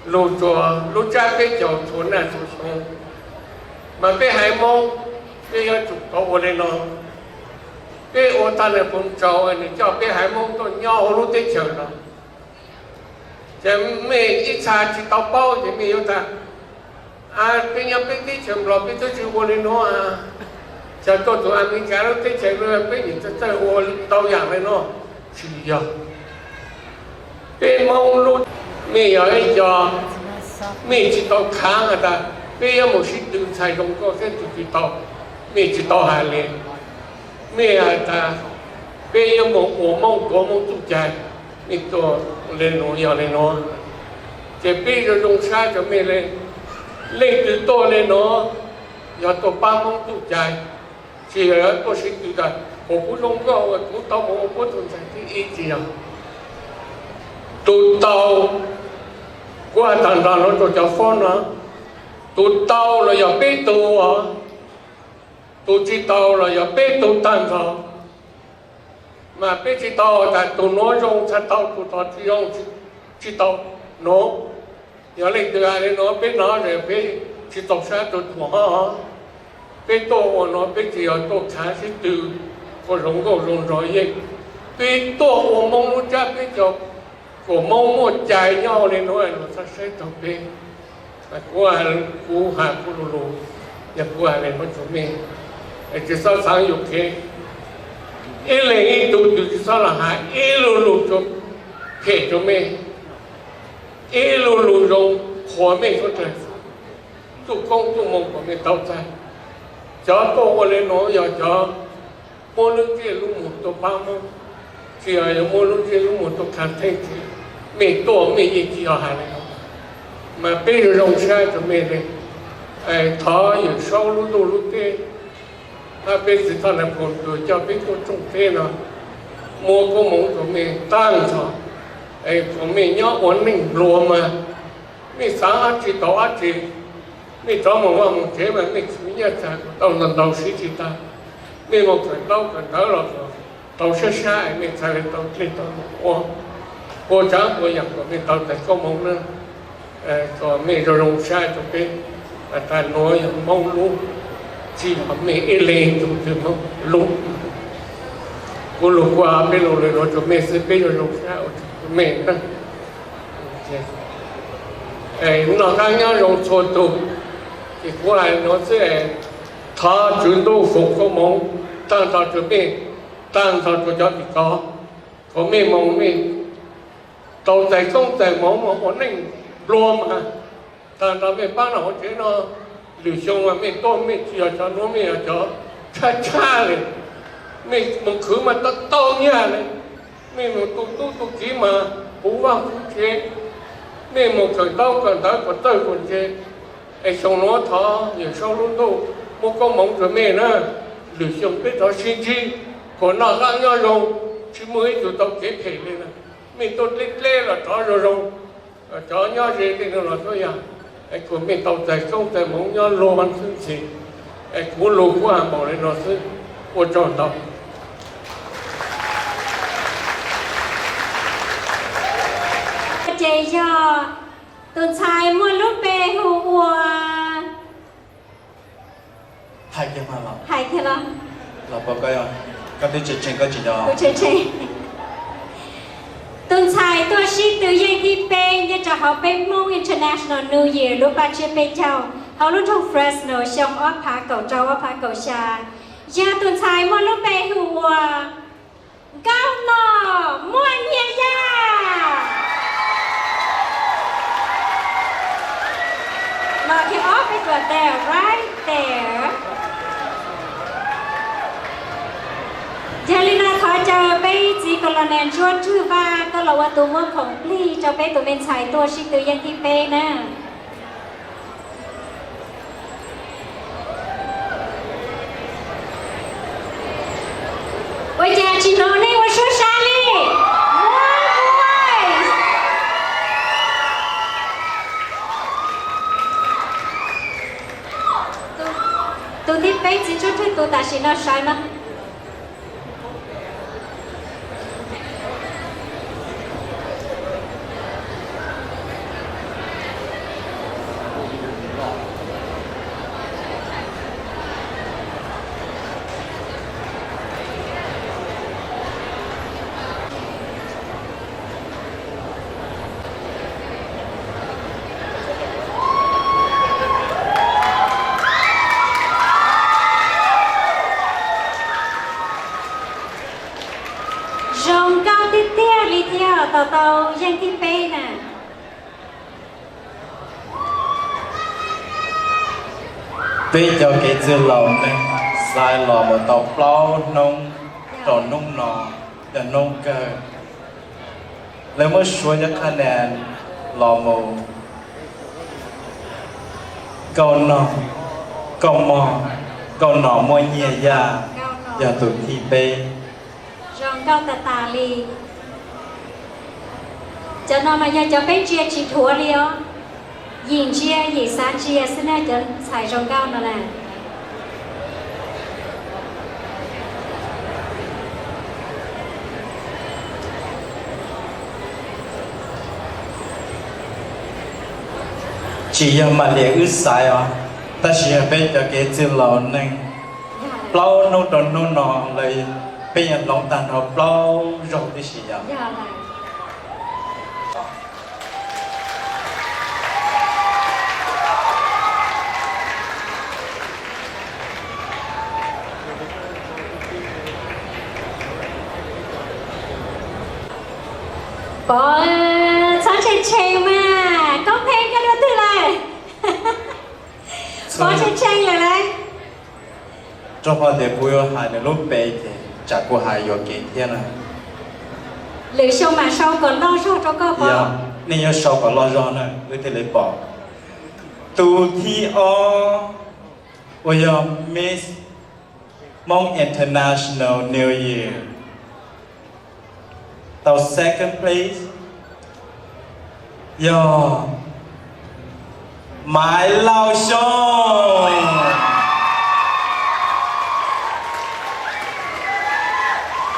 lug tsuas lub tsab peb caug txhua naj txhua xyoo. Mas peb haiv Moob, peb yuav tsum tau ua li no. Peb ua tag nws puv tsaus, nws coj peb haiv Moob tuaj nyob hauv lub teb chaws no, ces mej ib txha tsis tau paub ces mej yuav tas, a, peb nyob peb teb chaws Nplog peb twb tsis ua li nuav, cas tuaj tus Amelikas lub teb chaws peb nyiam txawj txawj ua ntau yaam li no. Tsis yog. Peb Moob lub, mej yog ib co, mej tsis tau khaav has tas peb yuav mus sib tw ntxhais zoo nkauj xwb, tsis tau, mej tsis tau has li. Mej has tas peb yuav mus ua Moob tuav Moob txuj cai, mej tuaj li nuav yog li nuav, ces peb zoo zoo sab rua mej li. Leej twg tuaj li nuav yog tuaj paab Moob txuj cai, tsis yog tuaj sib tw tas kuas kuv zoo nkauj kuv tau mus ua puab tug ntxhais thib ib, tsis yog. Tus tau, kuv has tag nrho nuav rua cov foob no, tus tau los yog peb tug, tus tsis tau los yog peb tug tag nrho. Mas peb tsis tau tas tus nuav zoo txhaj tau, tus tod tsis zoo tsis tau nuav. Yog leej twg has li nuav peb hnov es peb tsis txaus sab rua tug ho. Peb tuaj ua nuav peb tsis yog tuaj khaav sib tw ua zoo nkauj zoo nraug yeej. Peb tuaj ua Moob lub tsab peb caug, kuas Moob muaj cai nyob ua li nuav, luag txhaj saib taug peb. Kuv, kuv has kuv lu lug, yog kuv has le nuav rua mej, tsis txhob xaav yuam kev. Ib leeg ib tug twg tsis txhob los has ib lu lug phem rua mej, ib lu lug zoo qhuas mej suav dlawg, txuj koob txuj moo kuas mej tau txais. Cov tuaj ua le nuav yog cov muab lub ntsej lub muag tuaj paab Moob, tsis yog muab lub ntsej lub muag tuaj khav theeb. Mej tuaj mej yeej tsis yog has le nuav, mas peb zoo zoo sab rua mej le. Thov Yawm Saub lub ntuj lub teb, hab peb txiv Thoj Nais Phoo tug coj peb tuaj tsoom teb no, muab koob moov rua mej taag nrho, kuas mej nyob ua neej nplua mas mej xaav dab tsi tau dab tsi, mej rov moog vaj moog tsev mas mej khwv nyiaj txag kuas tau ntau ntau siv tsis tag, mej moog kawm ntaub kawm ntawv los kuas tau sab sab es mej txhaj le tau dlej tau moog ua, ua tsaav ua yaam kuas mej tau txais koob moov na. Kuas mej zoo zoo sab rua peb, tas nuav yog Moob lub, tsis yog mej ib leeg tug twg Moob lub. Kuv lug kuas peb lug le nuav rua mej xwb, peb zoo zoo sab ua tsaug rua mej na. Noj qaab nyob zoo txhua tug, ces kuv has nuav xwb, thov Tswv Ntuj foom koob moov taag nrho rua mej, taag nrho rua cov tim kov, kuas mej moog mej tau txais koob txais moov moog ua neej nplua mas, taag nrho mej paab noj hauv tsev no, lwm xyoo mas mej tuaj mej tsis yog cov nuav, mej yog cov tshaj tshaj le, mej moog khwv mas tau tau nyiaj le, mej moog tu tub tu kiv mas puv vaaj puv tsev, mej moog kawm ntaub kawm ntawv kuas txawj kuas ntse. Es xyoo nuav thov Yawm Saub lub ntuj muab koob moov rua mej na, lwm xyoo peb rov sib ntsib, kuas noj qaab nyob zoo, tsis muaj ib tug tau kev phem le na, mej tuaj dleb dleb los rov zoo zoo, cov nyob ze tej nuav los tuab yam, es kuas mej tau txais koob txais moov nyob luag xwb ntxiv. Es kuv lug kuv has npaum le nuav xwb, ua tsaug ntau. Ces yog tus ntxhais muaj lub npe hu ua, hais kiag los, hais kiag los, koj twb tseem tseem, koj tseem, tus ntxhais tuaj sib tw yeej thib peb nyob rau hauv peb Hmoob International New Year lub paj tsiab peb caug hauv lub nroog Fresno xyoo ob phav kaum rau ob phav kaum xya, yog tus ntxhais muaj lub npe hu ua Nkauj Nom Muaj Nyiaj Yaj. Los kiag ob peb tus there, right there. Yog li no thov caw peb txiv Colonel Ntsuab Rwg Vaj tuaj los ua tus muab khoom plig rau peb tus me ntxhais tuaj sib tw yeej thib peb na. Thib peb txiv Tswv Thwj tus tam sim no sawv no. Zoo nkauj tiag tiag li thiab, tau tau yeej thib peb na. Peb cov kev txwj laus neeg xaiv los mus tau plaub hnub rau hnub no, yog hnub kawg. Lawv muab suav cov qhab nas los mus, Nkauj Nog, Nkauj Mog, Nkauj Nom Muaj Nyiaj Yaj yog tus thib peb. Zoo nkauj tas tas li. Cov no mas yog cov peb ntsia tsis dhuav li os. Yim ntsia yim xav ntsia xwb na, cov ntxhais zoo nkauj no na. Tsis yog Mam Liam wb xaiv os, tab sis yog peb cov kev txwj laus neeg plaub hnub rau hnub no lawm, peb yuav hloov tag nrho plaub zaug tib si yog. Pov, txhob tshee tshee mas, Koob Pheej koj dua twg lawm? Pov tshee tshee lawm lauj. Rau qhov tias kuv yuav hais nws lub npe ces tsam kuv hais yuam kev thiab na. Lwm xyoo mam sau kom loj zog rau koj pom. Nej yuav sau kom loj zog na wb thiaj li pom. Tus thib ob uas yog Miss Hmong International New Year tau second place yog Maiv Lauj Xyooj,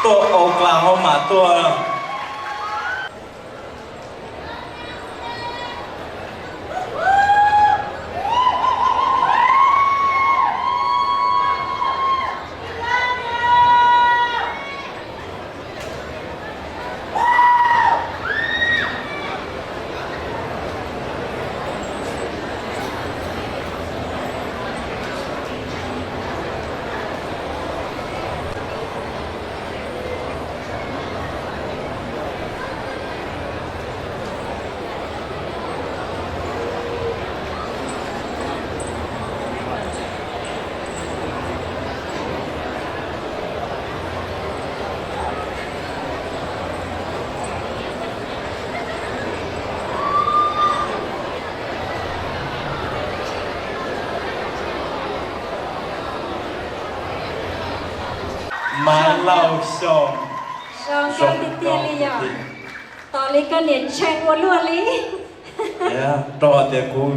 tuaj Oklahoma tuaj. Maiv Lauj Xyooj, zoo nkauj tiag tiag li yog. Tos li koj niam tshee ua luaj li. Rau qhov tias kuv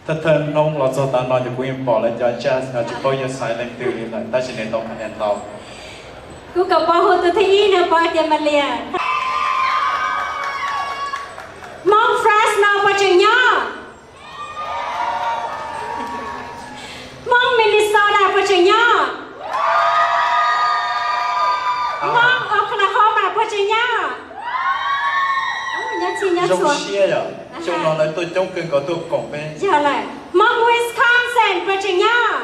thawj thawj hnub los txog tav no ces kuv yeej pom lawv cov judge no tsis paub yuav xaiv leej twg li lawm, tab sis nws tau qhov niag ntau. Kuv kom pov hu tus thib ib no pov tias Maiv Lauj. Hmoob France no puas tseem nyob? Hmoob Minnesota puas tseem nyob? Hmoob Oklahoma puas tseem nyob? Nyob txhij nyob txhua. Xyoo no lawv tuaj coob kawg nkaus tuaj koom peb. Yog lawm, Hmoob Wisconsin puas tseem nyob?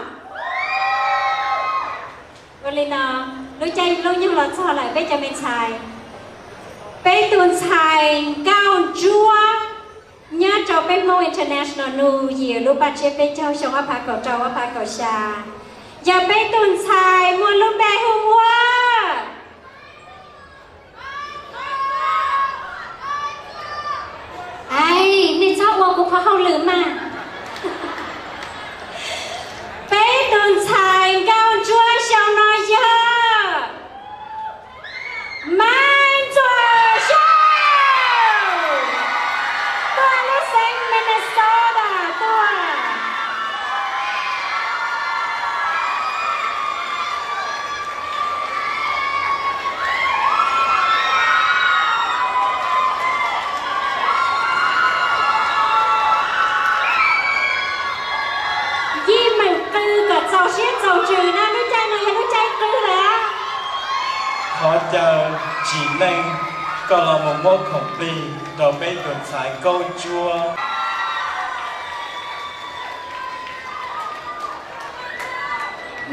Ua li no, lub caij lub nyoog los txog lawm peb cov me ntxhais. Peb tus ntxhais nkauj ntsuab nyob rau peb Hmoob International New Year lub paj tsiab peb caug xyoo ob phav kaum rau ob phav kaum xya, yog peb tus ntxhais muaj lub npe hu ua Ai, nej txhob ua kuv qhov hauj lwm mas. Peb tus ntxhais nkauj ntsuab xyoo no yog Maiv Ntxuam Xyooj, tuaj lub xeev Minnesota tuaj. Txaus tswv na, lub caij no yog lub caij qwv lawm. Thov caw tsim neej koj los mus muab khoom plig rau peb tus ntxhais Nkauj Ntsuab.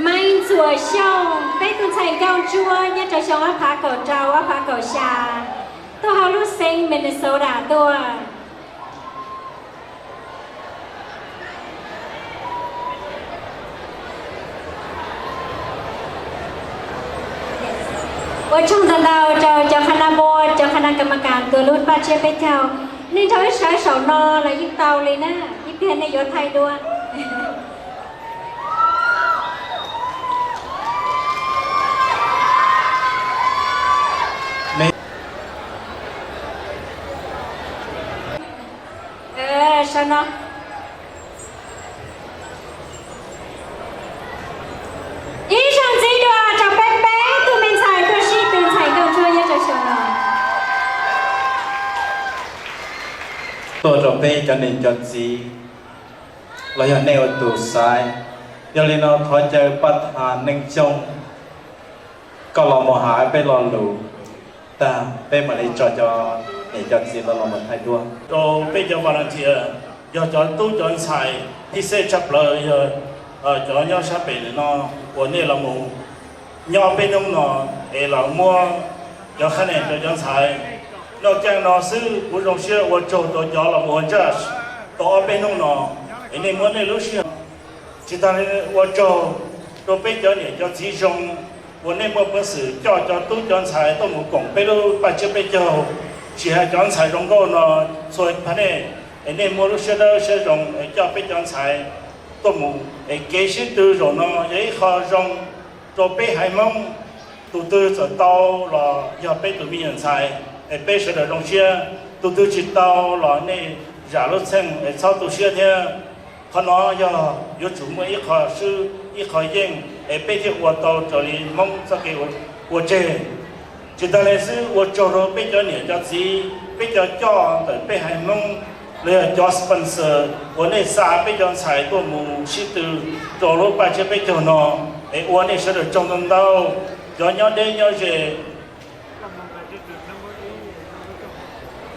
Maiv Ntxuam Xyooj, peb tus ntxhais Nkauj Ntsuab nyob rau xyoo ob phav kaum rau ob phav kaum xya, tuaj hauv lub xeev Minnesota tuaj. Ua tsaug ntau ntau rau cov qhab nab npua, cov qhab nab kam ma kas tuav lub paj tsiab peb caug. Nej nrog wb sawv saum no los yeej tau li na, ib pliag nej yuav thaij duab. Sawv no. Ib zaug ntxiv dua rau peb peb tug me ntxhais tuaj sib tw ntxhais Nkauj Ntsuab nyob rau xyoo no. Tuaj rau peb cov niam cov txiv los yog nej ua tus xaiv. Yog li no thov caw Paj Thas Neej Xyooj, koj los mus hais peb lo lus tag peb mam li tso cov niam cov txiv los los mus thaij duab. Rau peb cov volunteer, yog cov tub cov ntxhais, thib xeb tshaj plaws yog cov nyob sab pem no uas nej los mus nyob peb hnub no es los muab cov qhab nis rau cov ntxhais. Noj qiaj no xwb kuv zoo siab ua tsaug rau cov los mus ua judge tau ob peb hnub no es nej muab nej lub sij hawm. Tsis tas li ua tsaug rau peb cov niam cov txiv zoo uas nej muaj peev xwm coj cov tub cov ntxhais tuaj mus koom peb lub paj tsiab peb caug, tsis hais cov ntxhais zoo nkauj no txhua pab nej, es nej muaj lub siab dawb siab zoo es coj peb cov ntxhais tuaj mus. Es kev sib tw zaum no yog ib qho zoo rau peb haiv Hmoob. Tus twg txawm tau los yog peb tus me nyuam ntxhais, es peb sawv daws zoo siab. Tus twg tsis tau los nej zam lub txheej es txhob tu siab thiab. Qhov no yog yuav tsum muaj ib qho swb ib qho yeej es peb thiaj ua tau raws li Hmoob txoj kev ua tseg. Tsis tas li xwb ua tsaug rau peb cov niam cov txiv, peb cov coj ntawm peb haiv Hmoob, los yog cov sponsor uas nej xa peb cov ntxhais tuaj mus sib tw rau lub paj tsiab peb caug no, es ua nej sawv daws tsaug ntau ntau. Cov nyob deb nyob ze,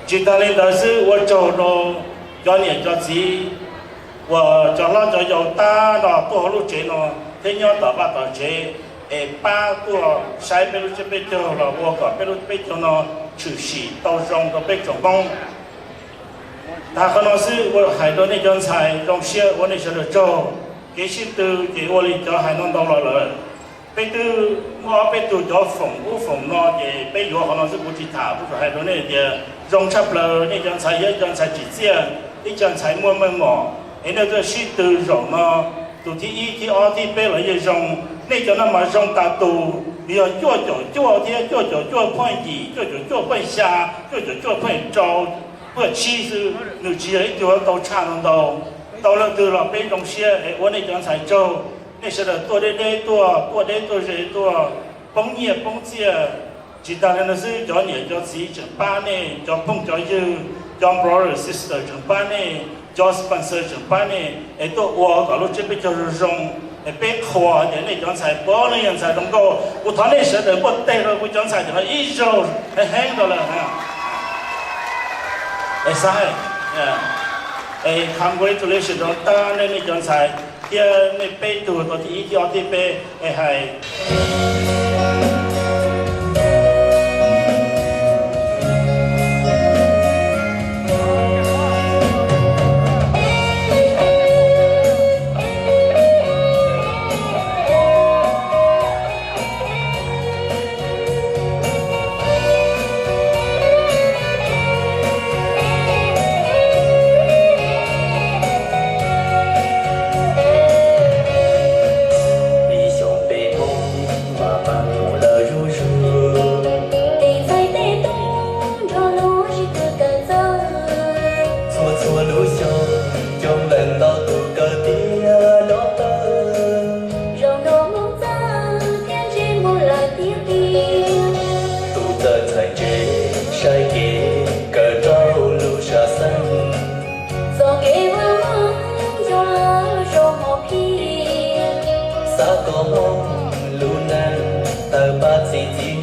tsis tas li ntawd xwb ua tsaug rau cov niam cov txiv uas cov hlob cov yau tab tom tuaj hauv lub tsev no thiab nyob tom vaj tom tsev es pab tuaj saib peb lub tsiab peb caug los ua kom peb lub peb caug no tshwm sim tau zoo rau peb tsoom Hmoob. Tas qhov no xwb ua hais rau nej cov ntxhais zoo siab ua nej sawv daws tsaug. Kev sib tw ces ua li cov hais no ntau los lawm. Peb twb muaj ob peb tug cov foom ub foom no ces peb yuav qhov no xwb kuv tsis tham, kuv tsuas hais rau nej tias zoo tshaj plaws nej cov ntxhais yog ib co ntxhais tsim txiaj, ib co ntxhais muaj meej mom, es nej tuaj sib tw zaum no, tus thib ib thib ob thib peb los yeej zoo. Nej cov no mas zoo tas tus, yog cuaj caum cuaj thiab cuaj caum cuaj pheej yim, cuaj caum cuaj pheej xya, cuaj caum cuaj pheej rau, pheej tsib xwb, nws tsis yog ib tug tau tshaj no ntau. Tau leej twg los peb zoo siab es ua nej cov ntxhais tsaug. Nej sawv daws tuaj deb deb tuaj, tuaj deb tuaj ze tuaj, poob nyiaj poob txiaj. Tsis tas li no xwb cov niam cov txiv tseem pab nej, cov phooj cov ywg, cov brother sister tseem pab nej, cov sponsor tseem pab nej es tuaj ua kom lub tsiab peb caug zoo zoo. Es peb qhuas tias nej cov ntxhais puav leej yog ntxhais zoo nkauj. Kuv thov nej sawv daws npuaj teg rau kuv cov ntxhais cov no ib zaug heev heev rau lawm. Es xav hais, es congratulations rau tag nej, nej cov ntxhais thiab nej peb tug tau thib ib thib ob thib peb es hais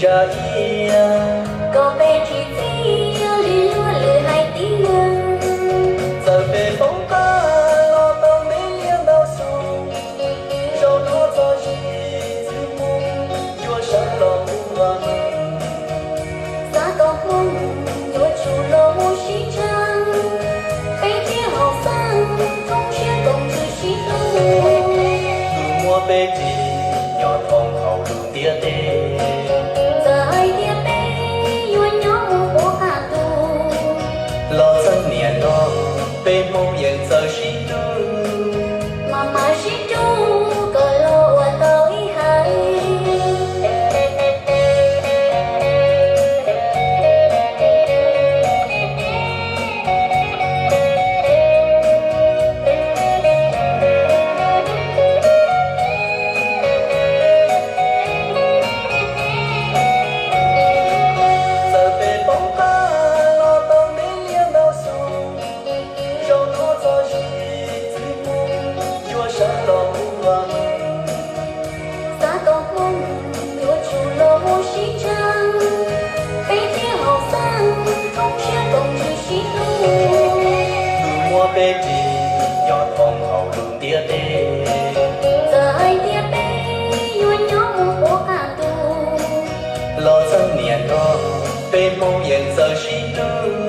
Cia ib yam, kom peb tsis txij li luag lwm haiv tib neeg. Txawm peb poob qab los tau ntev liaj ntau xyoo, zaum no txog zim txwv mus, yuav sawv los mus ua neej. Xav kom Hmoob yuav tsum los mus sib ntseeg, peb thiaj haum xeeb, roob siab koom ntsws sib hlub. Tus muaj peb tsev nyob thoob hauv lub ntiaj teb, txawm hais tias peb yuav nyob mus quaj qab ntuj, los txog niaj no peb Hmoob yeej txawj sib hlub, mam mam sib rub kom los ua tau ib haiv. Txawm peb poob qab los tau ntev liaj ntau xyoo, zaum no txog zim txwv mus, yuav sawv los mus ua neej. Xav kom Hmoob yuav tsum los mus sib ntseeg, peb thiaj haum xeeb, roob siab koom ntsws sib hlub. Tus muaj peb tsev nyob thoob hauv lub ntiaj teb, txawm hais tias peb yuav nyob mus quaj qab ntuj, los txog niaj no peb Hmoob yeej txawj sib hlub.